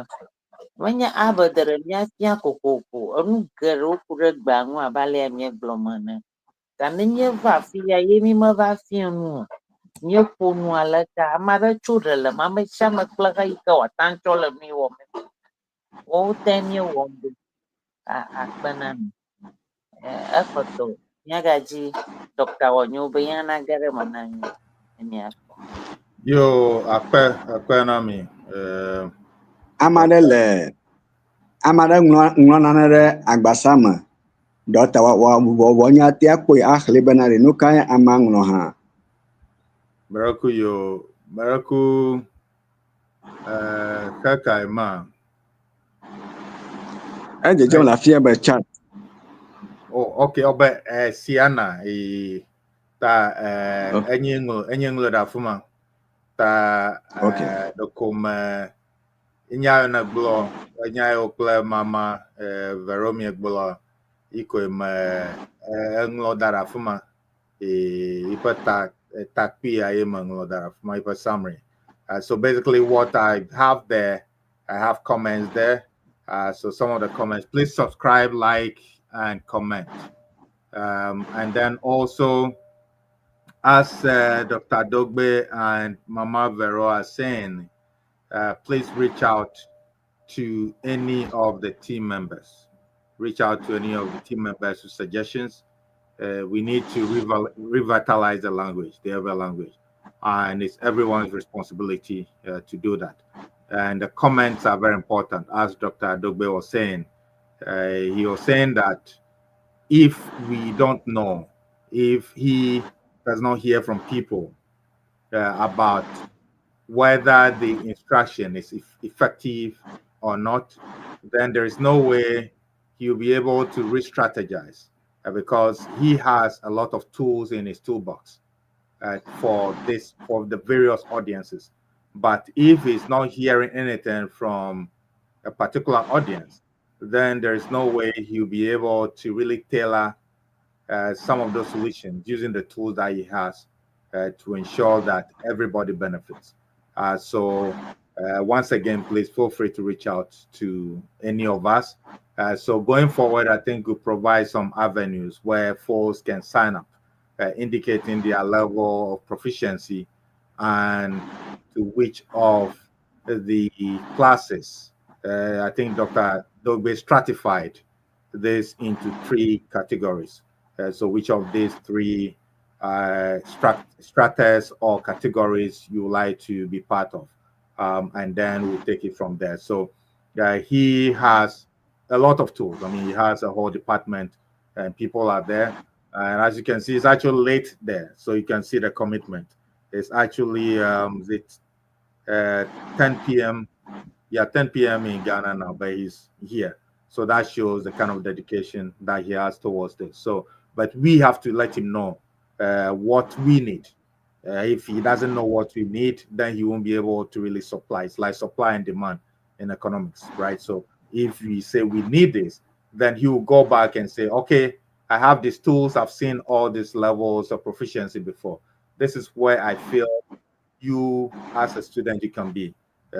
Menye abe de ɖe míafia kokoko enu geɖewo ku ɖe gbea ŋu abe alea míegblɔ me ene. Ta ne míeva afi ya ye mímeva fia nu o. Míeƒo nu ale ta ame aɖe tso ɖe le eme. Ame sia ame kple xe yi ke wòate ŋu tsɔ le nu yi wɔm. Woawo tae míewɔm ɖo. Akpe na mi. Ekpɔtɔ míagadzi Dɔkta Wɔnyo be ya nage ɖe eme na mí ne míakpɔ. Yo, akpe, akpe na mi. Eh, Ame aɖe le ame aɖe ŋlɔ ŋlɔ nane ɖe agbasa me. Ɖɔkta wɔ wɔ wɔ nya tea kpɔe axlẽ bena ɖe nu kae amea ŋlɔ hã. Miracle yo, miracle eh, kaka ma. Edzedzem le afia be chat. Oh, okay, obe eh, Siana e ta eh, Okay. enye ŋlɔ enye ŋlɔ ɖe afi ma. Ta Okay. eh, ɖeko me nya yi ne gblɔ enya yiwo kple mama eh, Veromie gblɔ ikoe me eh, eŋlɔ da ɖe afi ma. E, yiƒe ta takpui ye me ŋlɔ da ɖe afi ma yiƒe summary. So basically what I have there, I have comments there. So some of the comments, please subscribe, like, and comment. And then also, as Dr. Dogbe and Mama Vero are saying, please reach out to any of the team members. Reach out to any of the team members with suggestions. We need to revitalize the language, the Ewe language, and it's everyone's responsibility to do that. And the comments are very important. As Dr. Dogbe was saying, he was saying that if we don't know, if he does not hear from people about whether the instruction is effective or not, then there is no way he'll be able to re-strategize because he has a lot of tools in his toolbox for the various audiences. But if he's not hearing anything from a particular audience, then there is no way he'll be able to really tailor some of those solutions using the tools that he has to ensure that everybody benefits. So once again, please feel free to reach out to any of us. So going forward, I think we'll provide some avenues where folks can sign up, indicating their level of proficiency and to which of the classes. I think Dr. Dogbe stratified this into three categories. So which of these three stratas or categories you like to be part of? And then we'll take it from there. So he has a lot of tools. I mean, he has a whole department and people are there. And as you can see, it's actually late there. So you can see the commitment. It's actually it's 10 p.m. Yeah, 10 p.m. in Ghana now, but he's here. So that shows the kind of dedication that he has towards this. So, but we have to let him know what we need. If he doesn't know what we need, then he won't be able to really supply. It's like supply and demand in economics, right? So if we say we need this, then he will go back and say, okay, I have these tools. I've seen all these levels of proficiency before. This is where I feel you as a student you can be.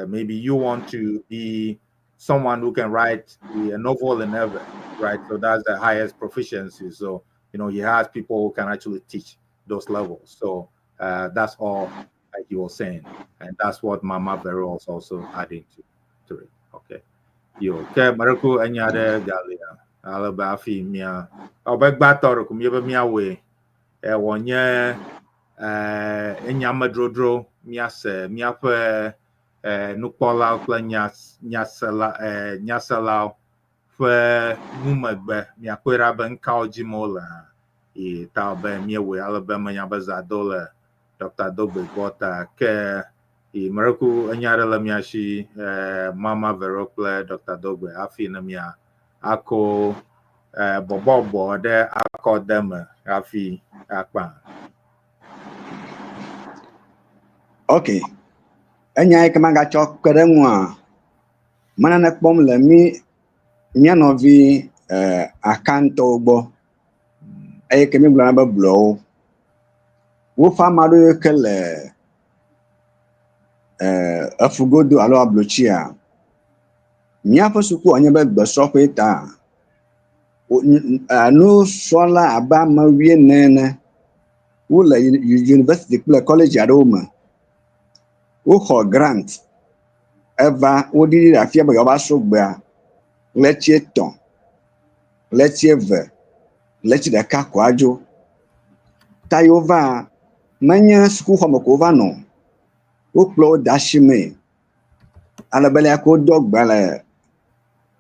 Maybe you want to be someone who can write a novel in Ewe, right? So that's the highest proficiency. So he has people who can actually teach those levels. So that's all like he was saying, and that's what Mama Vero was also adding to it. Okay. Yo, ke Maroko enya ɖe galia ale be hafi mia ɔbe gbãtɔ ɖeko míebe míawɔe ewɔ nye enyamedrodro míase míaƒe nukpɔlawo kple nya nyasela nyaselawo ƒe numegbe miakpɔe ɖa be nukawo dzim wole hã ye ta be míewɔe ale be menya be zã do le Dr. Dogbe gbɔ ta ke ye Mereku enya ɖe le mia si Mama Vero kple Dr. Dogbe hafi ne mia ako bɔbɔbɔ ɖe akɔ de me hafi akpa. Ok. Enya yi ke magatsɔ kpe ɖe ŋua, me nane kpɔm le mí mía nɔvi Akantɔwo gbɔ eye ke míegblɔna be blɔwo. Woƒe ame aɖewo yi ke le efugodo alo ablotsia, míaƒe sukua nye be gbesrɔ̃ƒee ta nusrɔ̃la abe ame wuiene ene wole university kple college aɖewo me. Woxɔ grant eva woɖiɖi ɖe afia be yewoava srɔ̃ gbea ɣleti etɔ̃, ɣleti eve, ɣleti ɖeka ko adzo. Ta yi wova menye sukuxɔme ko wova nɔ o. Wokplɔ wo de asimee ale be leke wodo agba le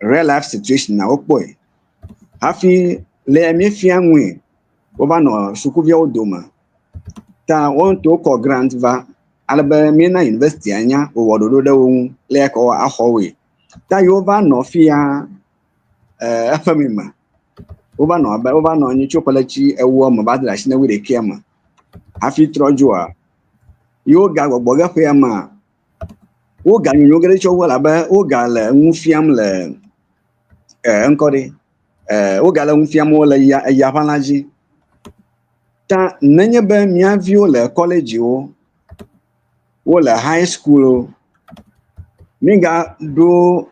real life situation na wokpɔe hafi le míefia nue wova nɔ sukuviawo dome. Ta wo ŋutɔ wokɔ grant va ale be míena yunivɛsitia nya wòwɔ ɖoɖo ɖe wo ŋu le ke woaxɔ woe. Ta yi wova nɔ fia eƒe mi me wova nɔ abe wova nɔ anyi tso ɣleti ewoa me va de asi na wuiɖekɛa me hafi trɔ dzoa yi wogagbɔgbɔ ge ƒea mea woganyonyo ge ɖe tsɔ wu elabe wogale nu fiam le eŋkɔ ɖe wogale nu fiam wo le ya eyaʋãla dzi. Ta nenye be mía viwo le kɔledziwo, wole high schoolwo, mígaɖo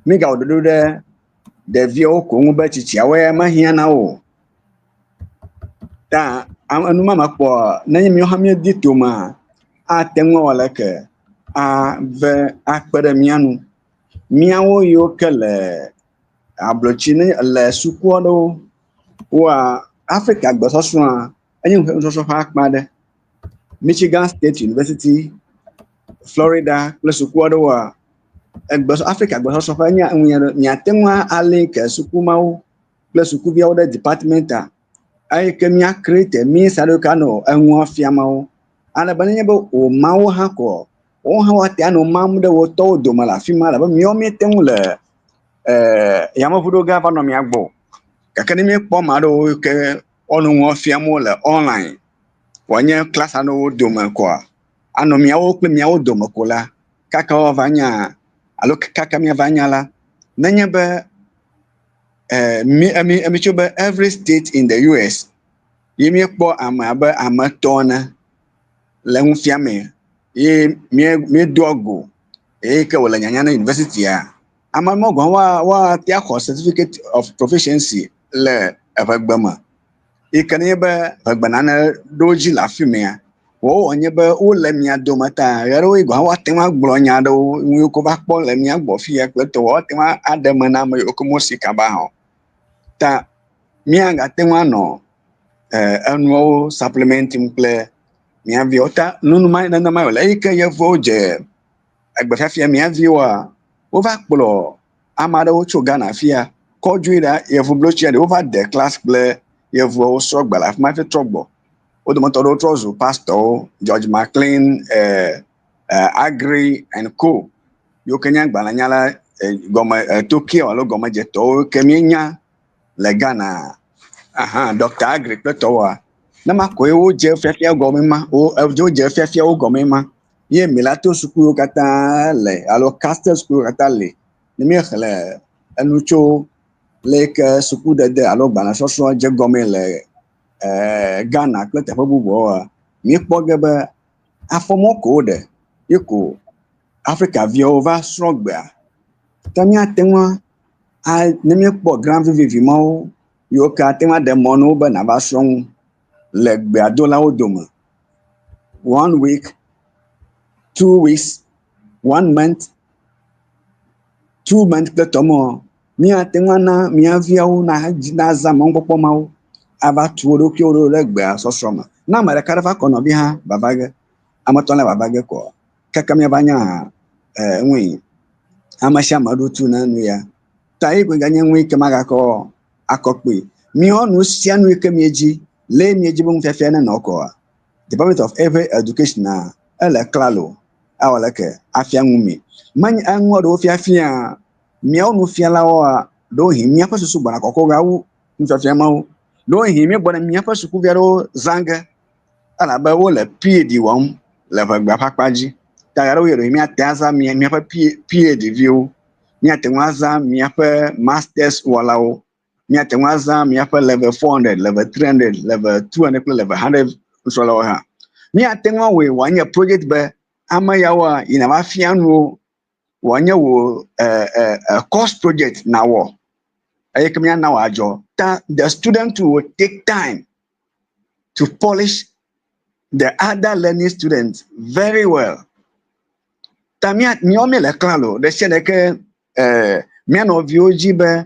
mígawɔ ɖoɖo ɖe ɖeviawo ko ŋu be tsitsiawo ya mehiã na wo o. Ta enu ma me kpɔa nenye míawo hã míedi tomea, ate ŋu awɔ leke ave akpe ɖe mía ŋu. Míawo yiwo ke le ablotsi ne le suku aɖewo woa Afrika gbesɔsrɔ̃a enye nusɔsrɔ̃ ƒe akpa aɖe. Michigan State University, Florida kple suku aɖewoa egbe Afrika gbesɔsrɔ̃ ƒe nye nu aɖe. Miate ŋu alink suku mawo kple sukuviawo ɖe department a eyi ke mía create means aɖewo ke anɔ enua fiam wo. Ale be nenye be wòma wo hã koa, woawo hã woate anɔ mam ɖe wo tɔwo dome le afi ma elabe míawo míete ŋu le yameʋuɖoge ava nɔ mía gbɔ o. Gake ne míekpɔ ame aɖewo yi ke woanɔ nua fiam wo le online wòanye class aɖewo dome koa, anɔ míawo kple míawo dome ko la, kaka woava nya alo kaka míava nya la, nenye be mí emi tso be every state in the US ye míekpɔ ame abe ame etɔ̃ ene le nu fiamee ye míedoa go eye ke wòle nyanya na yunivɛsitia, ame mawo gɔ̃ hã woate axɔ certificate of proficiency le eʋegbe me yi ke nenye be ʋegbe nane ɖo dzi le afi mea, woawo wònye be wole mia dome ta ɣeaɖewoɣi gɔ̃ hã woate ŋu agblɔ nya aɖewo nu yiwo ke wova kpɔ le mía gbɔ fiya kple tɔwo woate ŋu aɖe eme na ame yiwo ke mesi kaba hã o. Ta míagate ŋu anɔ enuawo supplementim kple mía viwo ta nunuma nenema wòle. Eyi ke yevuwo dze egbefiafia mía viwoa, wova kplɔ ame aɖewo tso Ghana fia kɔ dzoe ɖa yevublotsia ɖe wova de class kple yevuawo srɔ̃ gbe le afi ma hafi trɔ gbɔ. Wo dometɔ aɖewo trɔ zu pastɔwo, George MacLean, Agri and Co. Yiwo ke nye agbalẽnyala gɔme Tokyo alo gɔmedzetɔwo ke míenya le Ghana. Aha, Dr. Agri kple tɔwoa. Ne ma koe wodze fiafia gɔme ma, wo wodze fiafia wo gɔme ma. Ye Milato sukuwo katã le alo Castel sukuwo katã le. Ne míexlẽ enu tso leke sukudede alo gbalẽsɔsrɔ̃ dze gɔme le Ghana kple teƒe bubuwoa, míekpɔ ge be afɔmɔ ko woɖe ye ko Afrika viawo va srɔ̃ gbea. Ta míate ŋu a ne míekpɔ grant vivivi mawo yiwo ke ate ŋu aɖe mɔ na wo be nava srɔ̃ nu le gbeadolawo dome. One week, 2 weeks, one month, 2 months kple tɔ mɔ míate ŋu ana mía viawo nazã mɔnukpɔkpɔ mawo ava tu wo ɖokuiwo ɖo ɖe gbea sɔsrɔ̃ me. Ne ame ɖeka ɖe va kɔ nɔvi hã vava ge, ame etɔ̃lia vava ge koa, kaka míava nya nui. Ame sia ame ɖo tu na nu ya. Ta ye koe ganye nu yi ke magakɔ akɔ kpee. Míawo nu sia nu yi ke míedzi, le míedzi be nufiafia nenɔ kɔa, Department of Ewe Education ele klalo awɔ leke afia nu mi. Menye enua ɖewo fiafia míawo nufialawoa, ɖewohĩ míaƒe susu gbɔna kɔkɔ ge awu nufiafia mawo. Ɖewohĩ míegbɔna míaƒe sukuvi aɖewo zã ge elabe wole PhD wɔm le ʋegbea ƒe akpa dzi. Ta ɣeaɖewoɣi ɖewohĩ míate azã míaƒe PhD viwo, míate ŋu azã míaƒe masters wɔlawo, míate ŋu azã míaƒe level 400, level 300, level 200 kple level 100 nusrɔ̃lawo hã. Míate ŋu awɔe wòanye project be ame yawoa yina va fia nuwo wòanye wò course project nawɔ eye ke míana wòadzɔ. Ta the student will take time to polish the other learning students very well. Ta mía míawo míele klalo ɖe sia ɖe ke mía nɔviwo dzi be.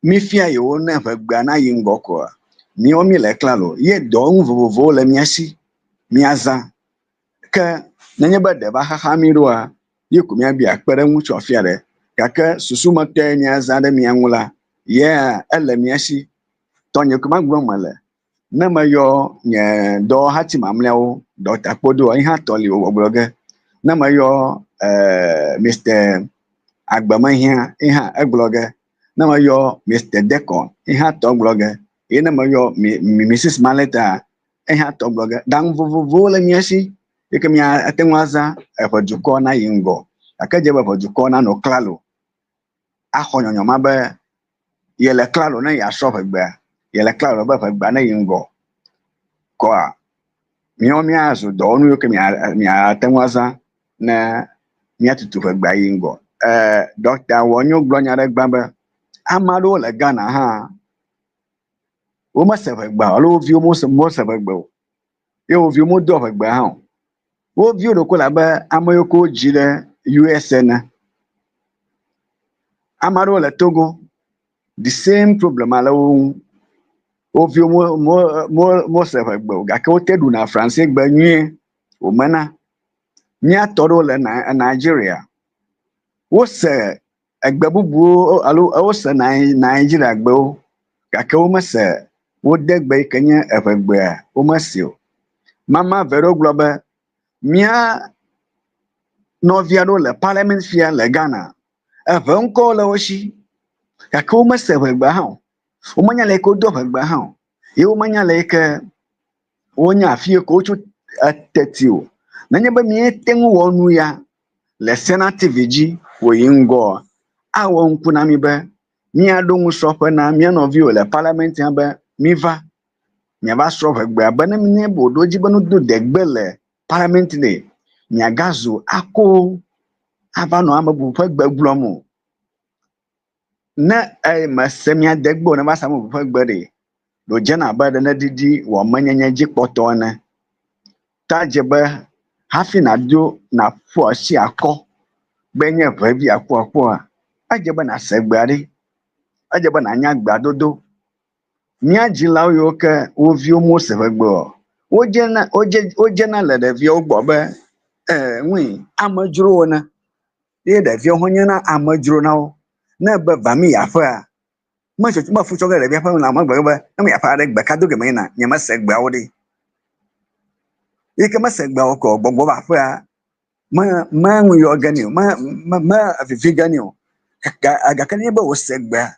Mifia yewo ne ʋegbea nayi ŋgɔ koa, míawo míele klalo ye dɔwɔnu vovovowo le mía si míazã. Ke nenye be ɖe va xaxa mí ɖoa, ye ko míabia kpeɖeŋu tso afi aɖe. Gake susumetɔe míazã ɖe mía ŋu la, yea ele mía si. Tɔnye ko magblɔm mele. Ne meyɔ nye dɔwɔhati mamlɛawo, Dɔkta Kpodoa, ye hã tɔ li wògbɔgblɔ ge. Ne meyɔ Mr. Agbemehiã, ye hã egblɔ ge. Ne meyɔ Mr. Dekon, ye hã tɔ gblɔ ge. Ye ne meyɔ Mrs. Maleta, ye hã tɔ gblɔ ge. Ɖaŋu vovovowo le mía si yi ke míate ŋu azã eƒe dukɔ nayi ŋgɔ. Gake edze be eƒe dukɔ nanɔ klalo axɔ nyɔnyɔ ma be yele klalo ne yeasrɔ̃ ʋegbea, yele klalo be ʋegbea neyi ŋgɔ. Kɔa míawo míazu dɔwɔnu yiwo ke míate ŋu azã ne míatutu ʋegbea yi ŋgɔ. Ɖɔkta Wɔnyo gblɔ nya ɖe gbã be ame aɖewo le Ghana hã womese ʋegbea o alo wo viwo mese ʋegbe o ye wo viwo medoa ʋegbea hã o. Wo viwo ɖeko le abe ame yiwo ke wodzi ɖe US ene. Ame aɖewo le Togo, the same problem le wo ŋu. Wo viwo mose ʋegbe o gake wote ɖuna Fransegbe nyuie wòmena. Mía tɔ ɖewo le Nigeria, wose egbe bubuwo alo wose Nigeria gbewo gake womese wo de gbe yi ke nye eʋegbea womese o. Mama Vero gblɔ be mía nɔvi aɖewo le parliament fia le Ghana, eʋe ŋkɔwo le wo si gake womese ʋegbea hã o. Womenya le yi ke wodo ʋegbea hã o ye womenya le yi ke wonya afi yi ke wotso eteti o. Nenye be míete ŋu wɔ nu ya le Sena TV dzi wòyi ŋgɔ, awɔ ŋku na mí be míaɖo nusrɔ̃ƒe na mía nɔviwo le parliament hã be míva miava srɔ̃ ʋegbea be ne míebe wòɖo edzi be nudo degbe le parliament ɖe, miagazu ako ava nɔ ame bubu ƒe gbe gblɔm o. Ne mese mía degbe o ne va se ame bubu ƒe gbe ɖe, ɖo dzena abe ɖe neɖiɖi wò amenyenye dzi kpɔtɔ ene. Ta dze be hafi nàdo nàƒu asi akɔ be nye ʋevi akuakua, edze be nàse gbea ɖe. Edze be nànya gbea dodo. Mía dzilawo yiwo ke wo viwo mose ʋegbe o, wodzena, wodze, wodzena le ɖeviawo gbɔ be ŋui amedzrowo ene. Ye ɖeviawo hã nyena amedzro na wo. Ne ebe va mi yi aƒea, metsotso mefu tsɔ ge ɖevia ƒe lãme gblɔ be ne meyi aƒe aɖe gbe ka do ge meyina nyemese gbeawo ɖe. Yi ke mese gbeawo kɔ gbɔgbɔ va aƒea me me ŋu yɔ ge nɛ o me me me vivi ge nɛ o. Gake nenye be wòse gbea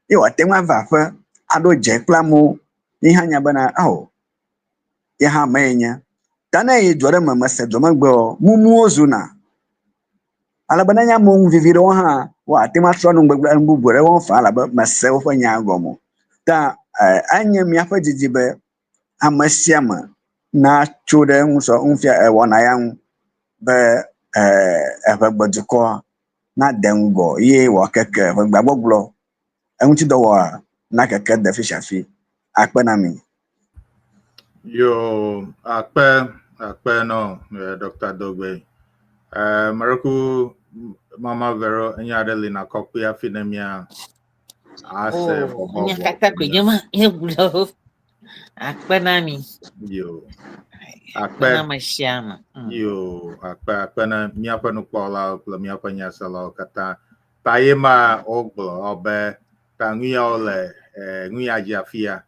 ye wòate ŋu ava aƒe aɖo dze kple amewo ye hã nya bena ao ye hã ame ye nye. Ta ne eyi du aɖe me mese dua me gbe o mumuwo zuna. Ale be nenye amewo ŋu vivi ɖe wo hã woate ŋu atrɔ nu gbegblẽ nu bubu ɖe wo faa elabe mese woƒe nya gɔme o. Ta enye míaƒe didi be ame sia ame natso ɖe ŋusɔ ŋufia wɔna ya ŋu be eʋegbedukɔ nade ŋgɔ ye wòakeke ʋegbea gbɔgblɔ eŋutidɔwɔa nakeke de fi sia fi. Akpe na mi. Yo, akpe, akpe nɔ Dr. Dogbe. Mereku Mama Vero enya aɖe li nakɔ kpe hafi ne mía ase Oh, bɔbɔ nya bɔ. katã koe nye ma nye gblɔ. Akpe na mi. Yo, Akpe akpe. na ame sia ame. Yo, akpe akpe na míaƒe nukpɔlawo kple míaƒe nyaselawo katã. Ta ye ma wogblɔ be ta nu yawo le nu ya dzi afia.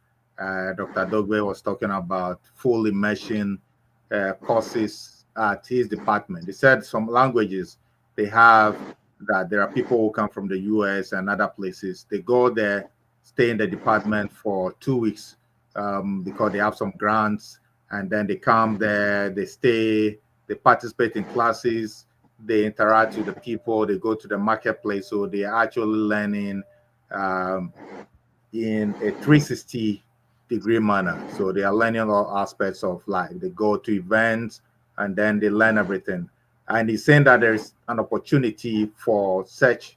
Dr. Dogbe was talking about full immersion courses at his department. He said some languages they have that there are people who come from the US and other places. They go there, stay in the department for 2 weeks because they have some grants, and then they come there, they stay, they participate in classes, they interact with the people, they go to the marketplace, so they are actually learning in a 360-degree manner. So they are learning all aspects of life. They go to events and then they learn everything. And he's saying that there is an opportunity for such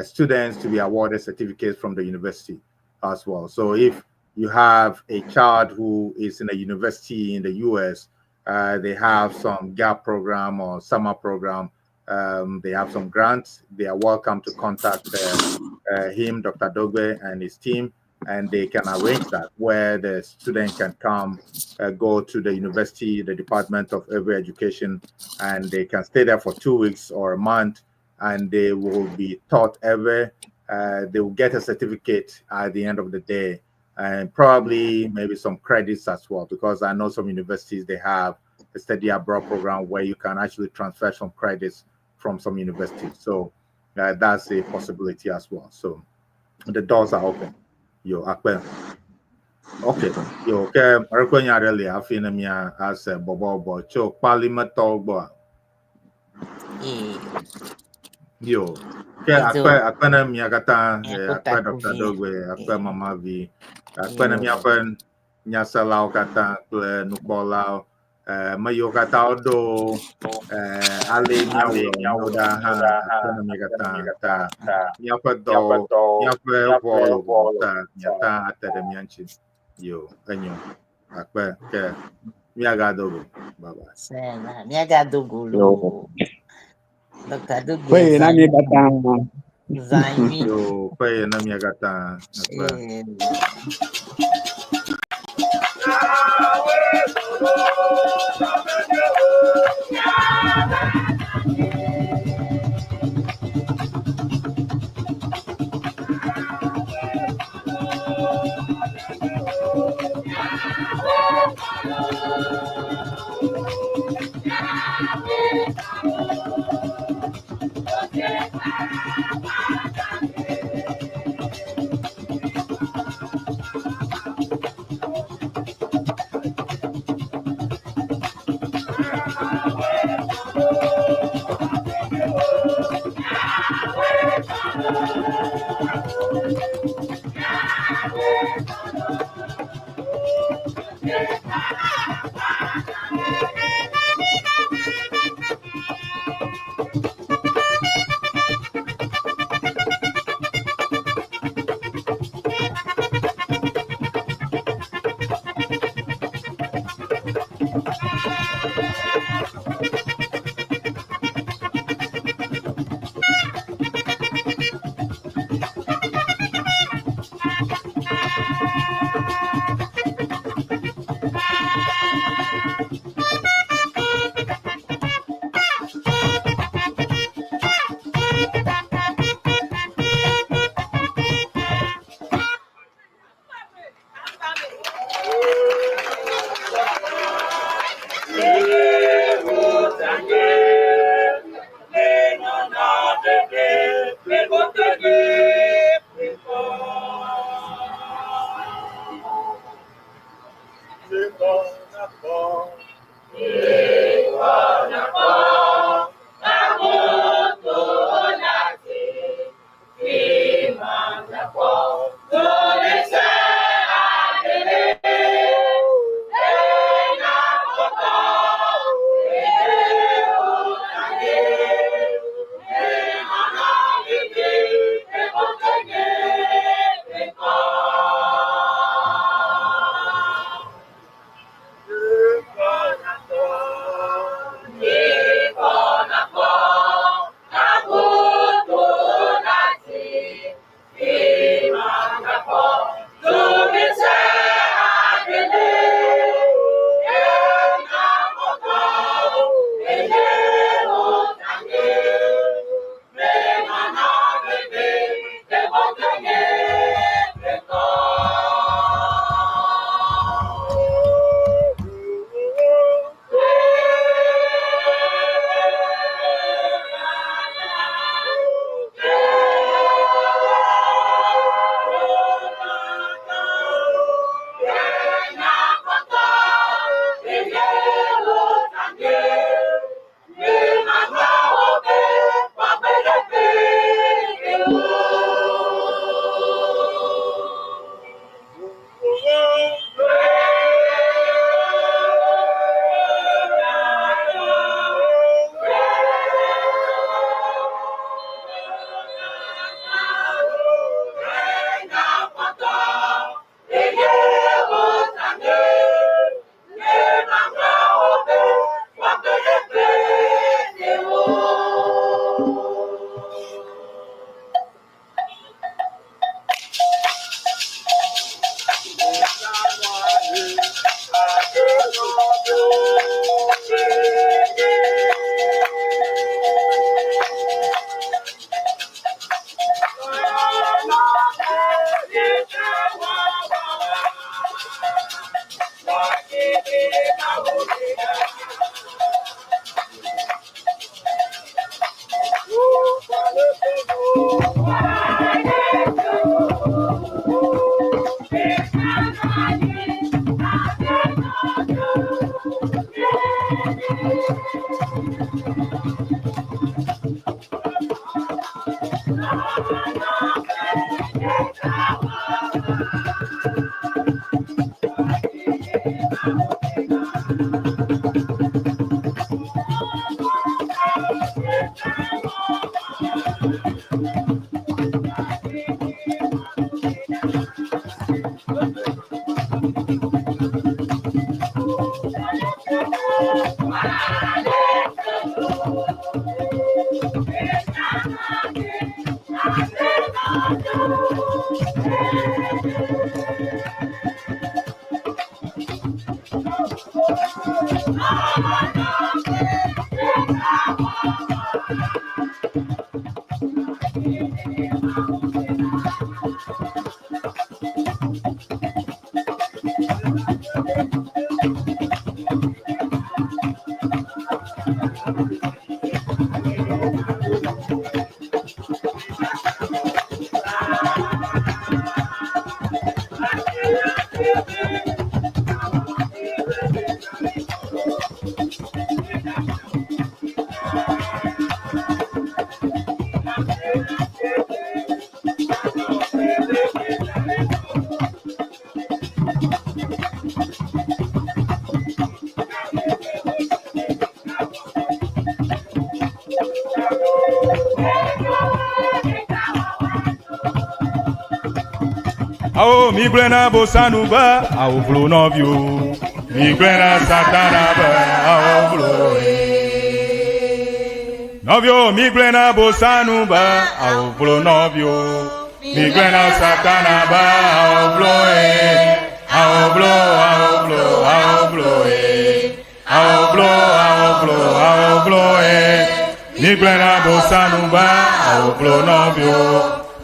students to be awarded certificates from the university as well. So if you have a child who is in a university in the US, they have some gap program or summer program. They have some grants. They are welcome to contact him, Dr. Dogbe, and his team, and they can arrange that where the student can come, go to the university, the Department of Ewe Education, and they can stay there for 2 weeks or a month, and they will be taught Ewe. They will get a certificate at the end of the day, and probably maybe some credits as well, because I know some universities, they have a study abroad program where you can actually transfer some credits from some universities. So that's a possibility as well. So the doors are open. Yo, akpe. Okay. Yo, ke rekwe nya ɖe li hafi ne mia ase bɔbɔbɔ tso kpalimetɔwo gbɔa. Yo, ke Edzo. Akpe akpe ne mia katã, Míaƒe akpe Dr. takuvi. Dogbe, akpe Mama Vi, akpe ne Yo. Míaƒe nyaselawo katã kple nukpɔlawo. Me yiwo katã woɖo ale míawɔ nuwo ɖa hã, akpe ne mia katã ta míaƒe dɔwo, míaƒe ʋɔ ta miata ate ɖe mía ŋuti. Yo, enyo. Akpe ke míagado go. Bye bye. Sena, míagado go loo. Dr. Dogbe Ƒe na mi katã. Zã nyui. Yo, ƒe ye ne mia katã. Akpe. Yeah. Awo mi gblẽ na bosanu be awo vlo nɔviwo. Mi gblẽ na satana be awo vlo. Nɔviwo mi gblẽ na bosanu be awo vlo nɔviwo. Mi gblẽ na satana be awo vlo ye. Awo vlo awo vlo awo vlo ye. Awo vlo awo vlo awo vlo ye. Mi gblẽ na bosanu be awo vlo nɔviwo.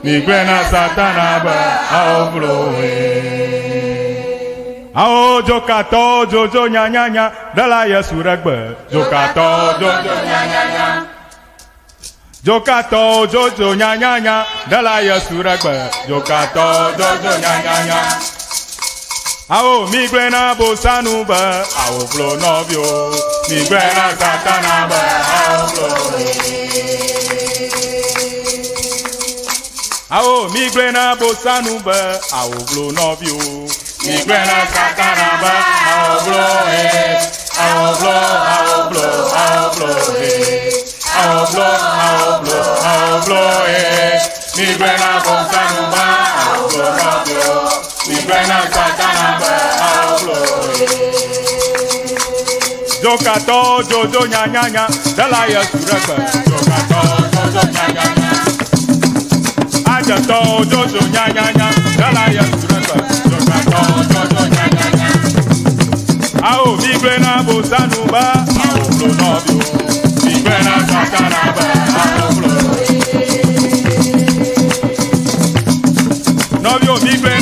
Mi gblẽ na satana be awo vlo ye. Awo dzokatɔ dzodzo nyanyanya ɖela Yesu ɖe gbe. Dzokatɔ dzodzo nyanyanya. Dzokatɔ dzodzo nyanyanya ɖela Yesu ɖe gbe. Dzokatɔ dzodzo nyanyanya. Awo mi gblẽ na bosanu be awo vlo nɔviwo. Mi gblẽ na satana be awo vlo. Awo mi gblẽ na bosanu be awo vlo nɔviwo. Mi gblẽ na satana be awo vlo he. Awo vlo awo vlo awo vlo he. Awo vlo awo vlo awo vlo he. Mi gblẽ na bosanu be awo vlo nɔviwo. Mi gblẽ na satana be awo vlo he. Dzokatɔ dzodzo nyanyanya ɖela Yesu ɖe gbe. Dzokatɔ dzodzo nyanyanya. Adzetɔ dzodzo nyanyanya ɖela Yesu ɖe gbe. Dzokatɔ dzodzo nyanyanya. Awo mi gblẽ na bosanu be awo vlo nɔviwo. Mi gblẽ na satana be awo vlo. Nɔviwo mi gblẽ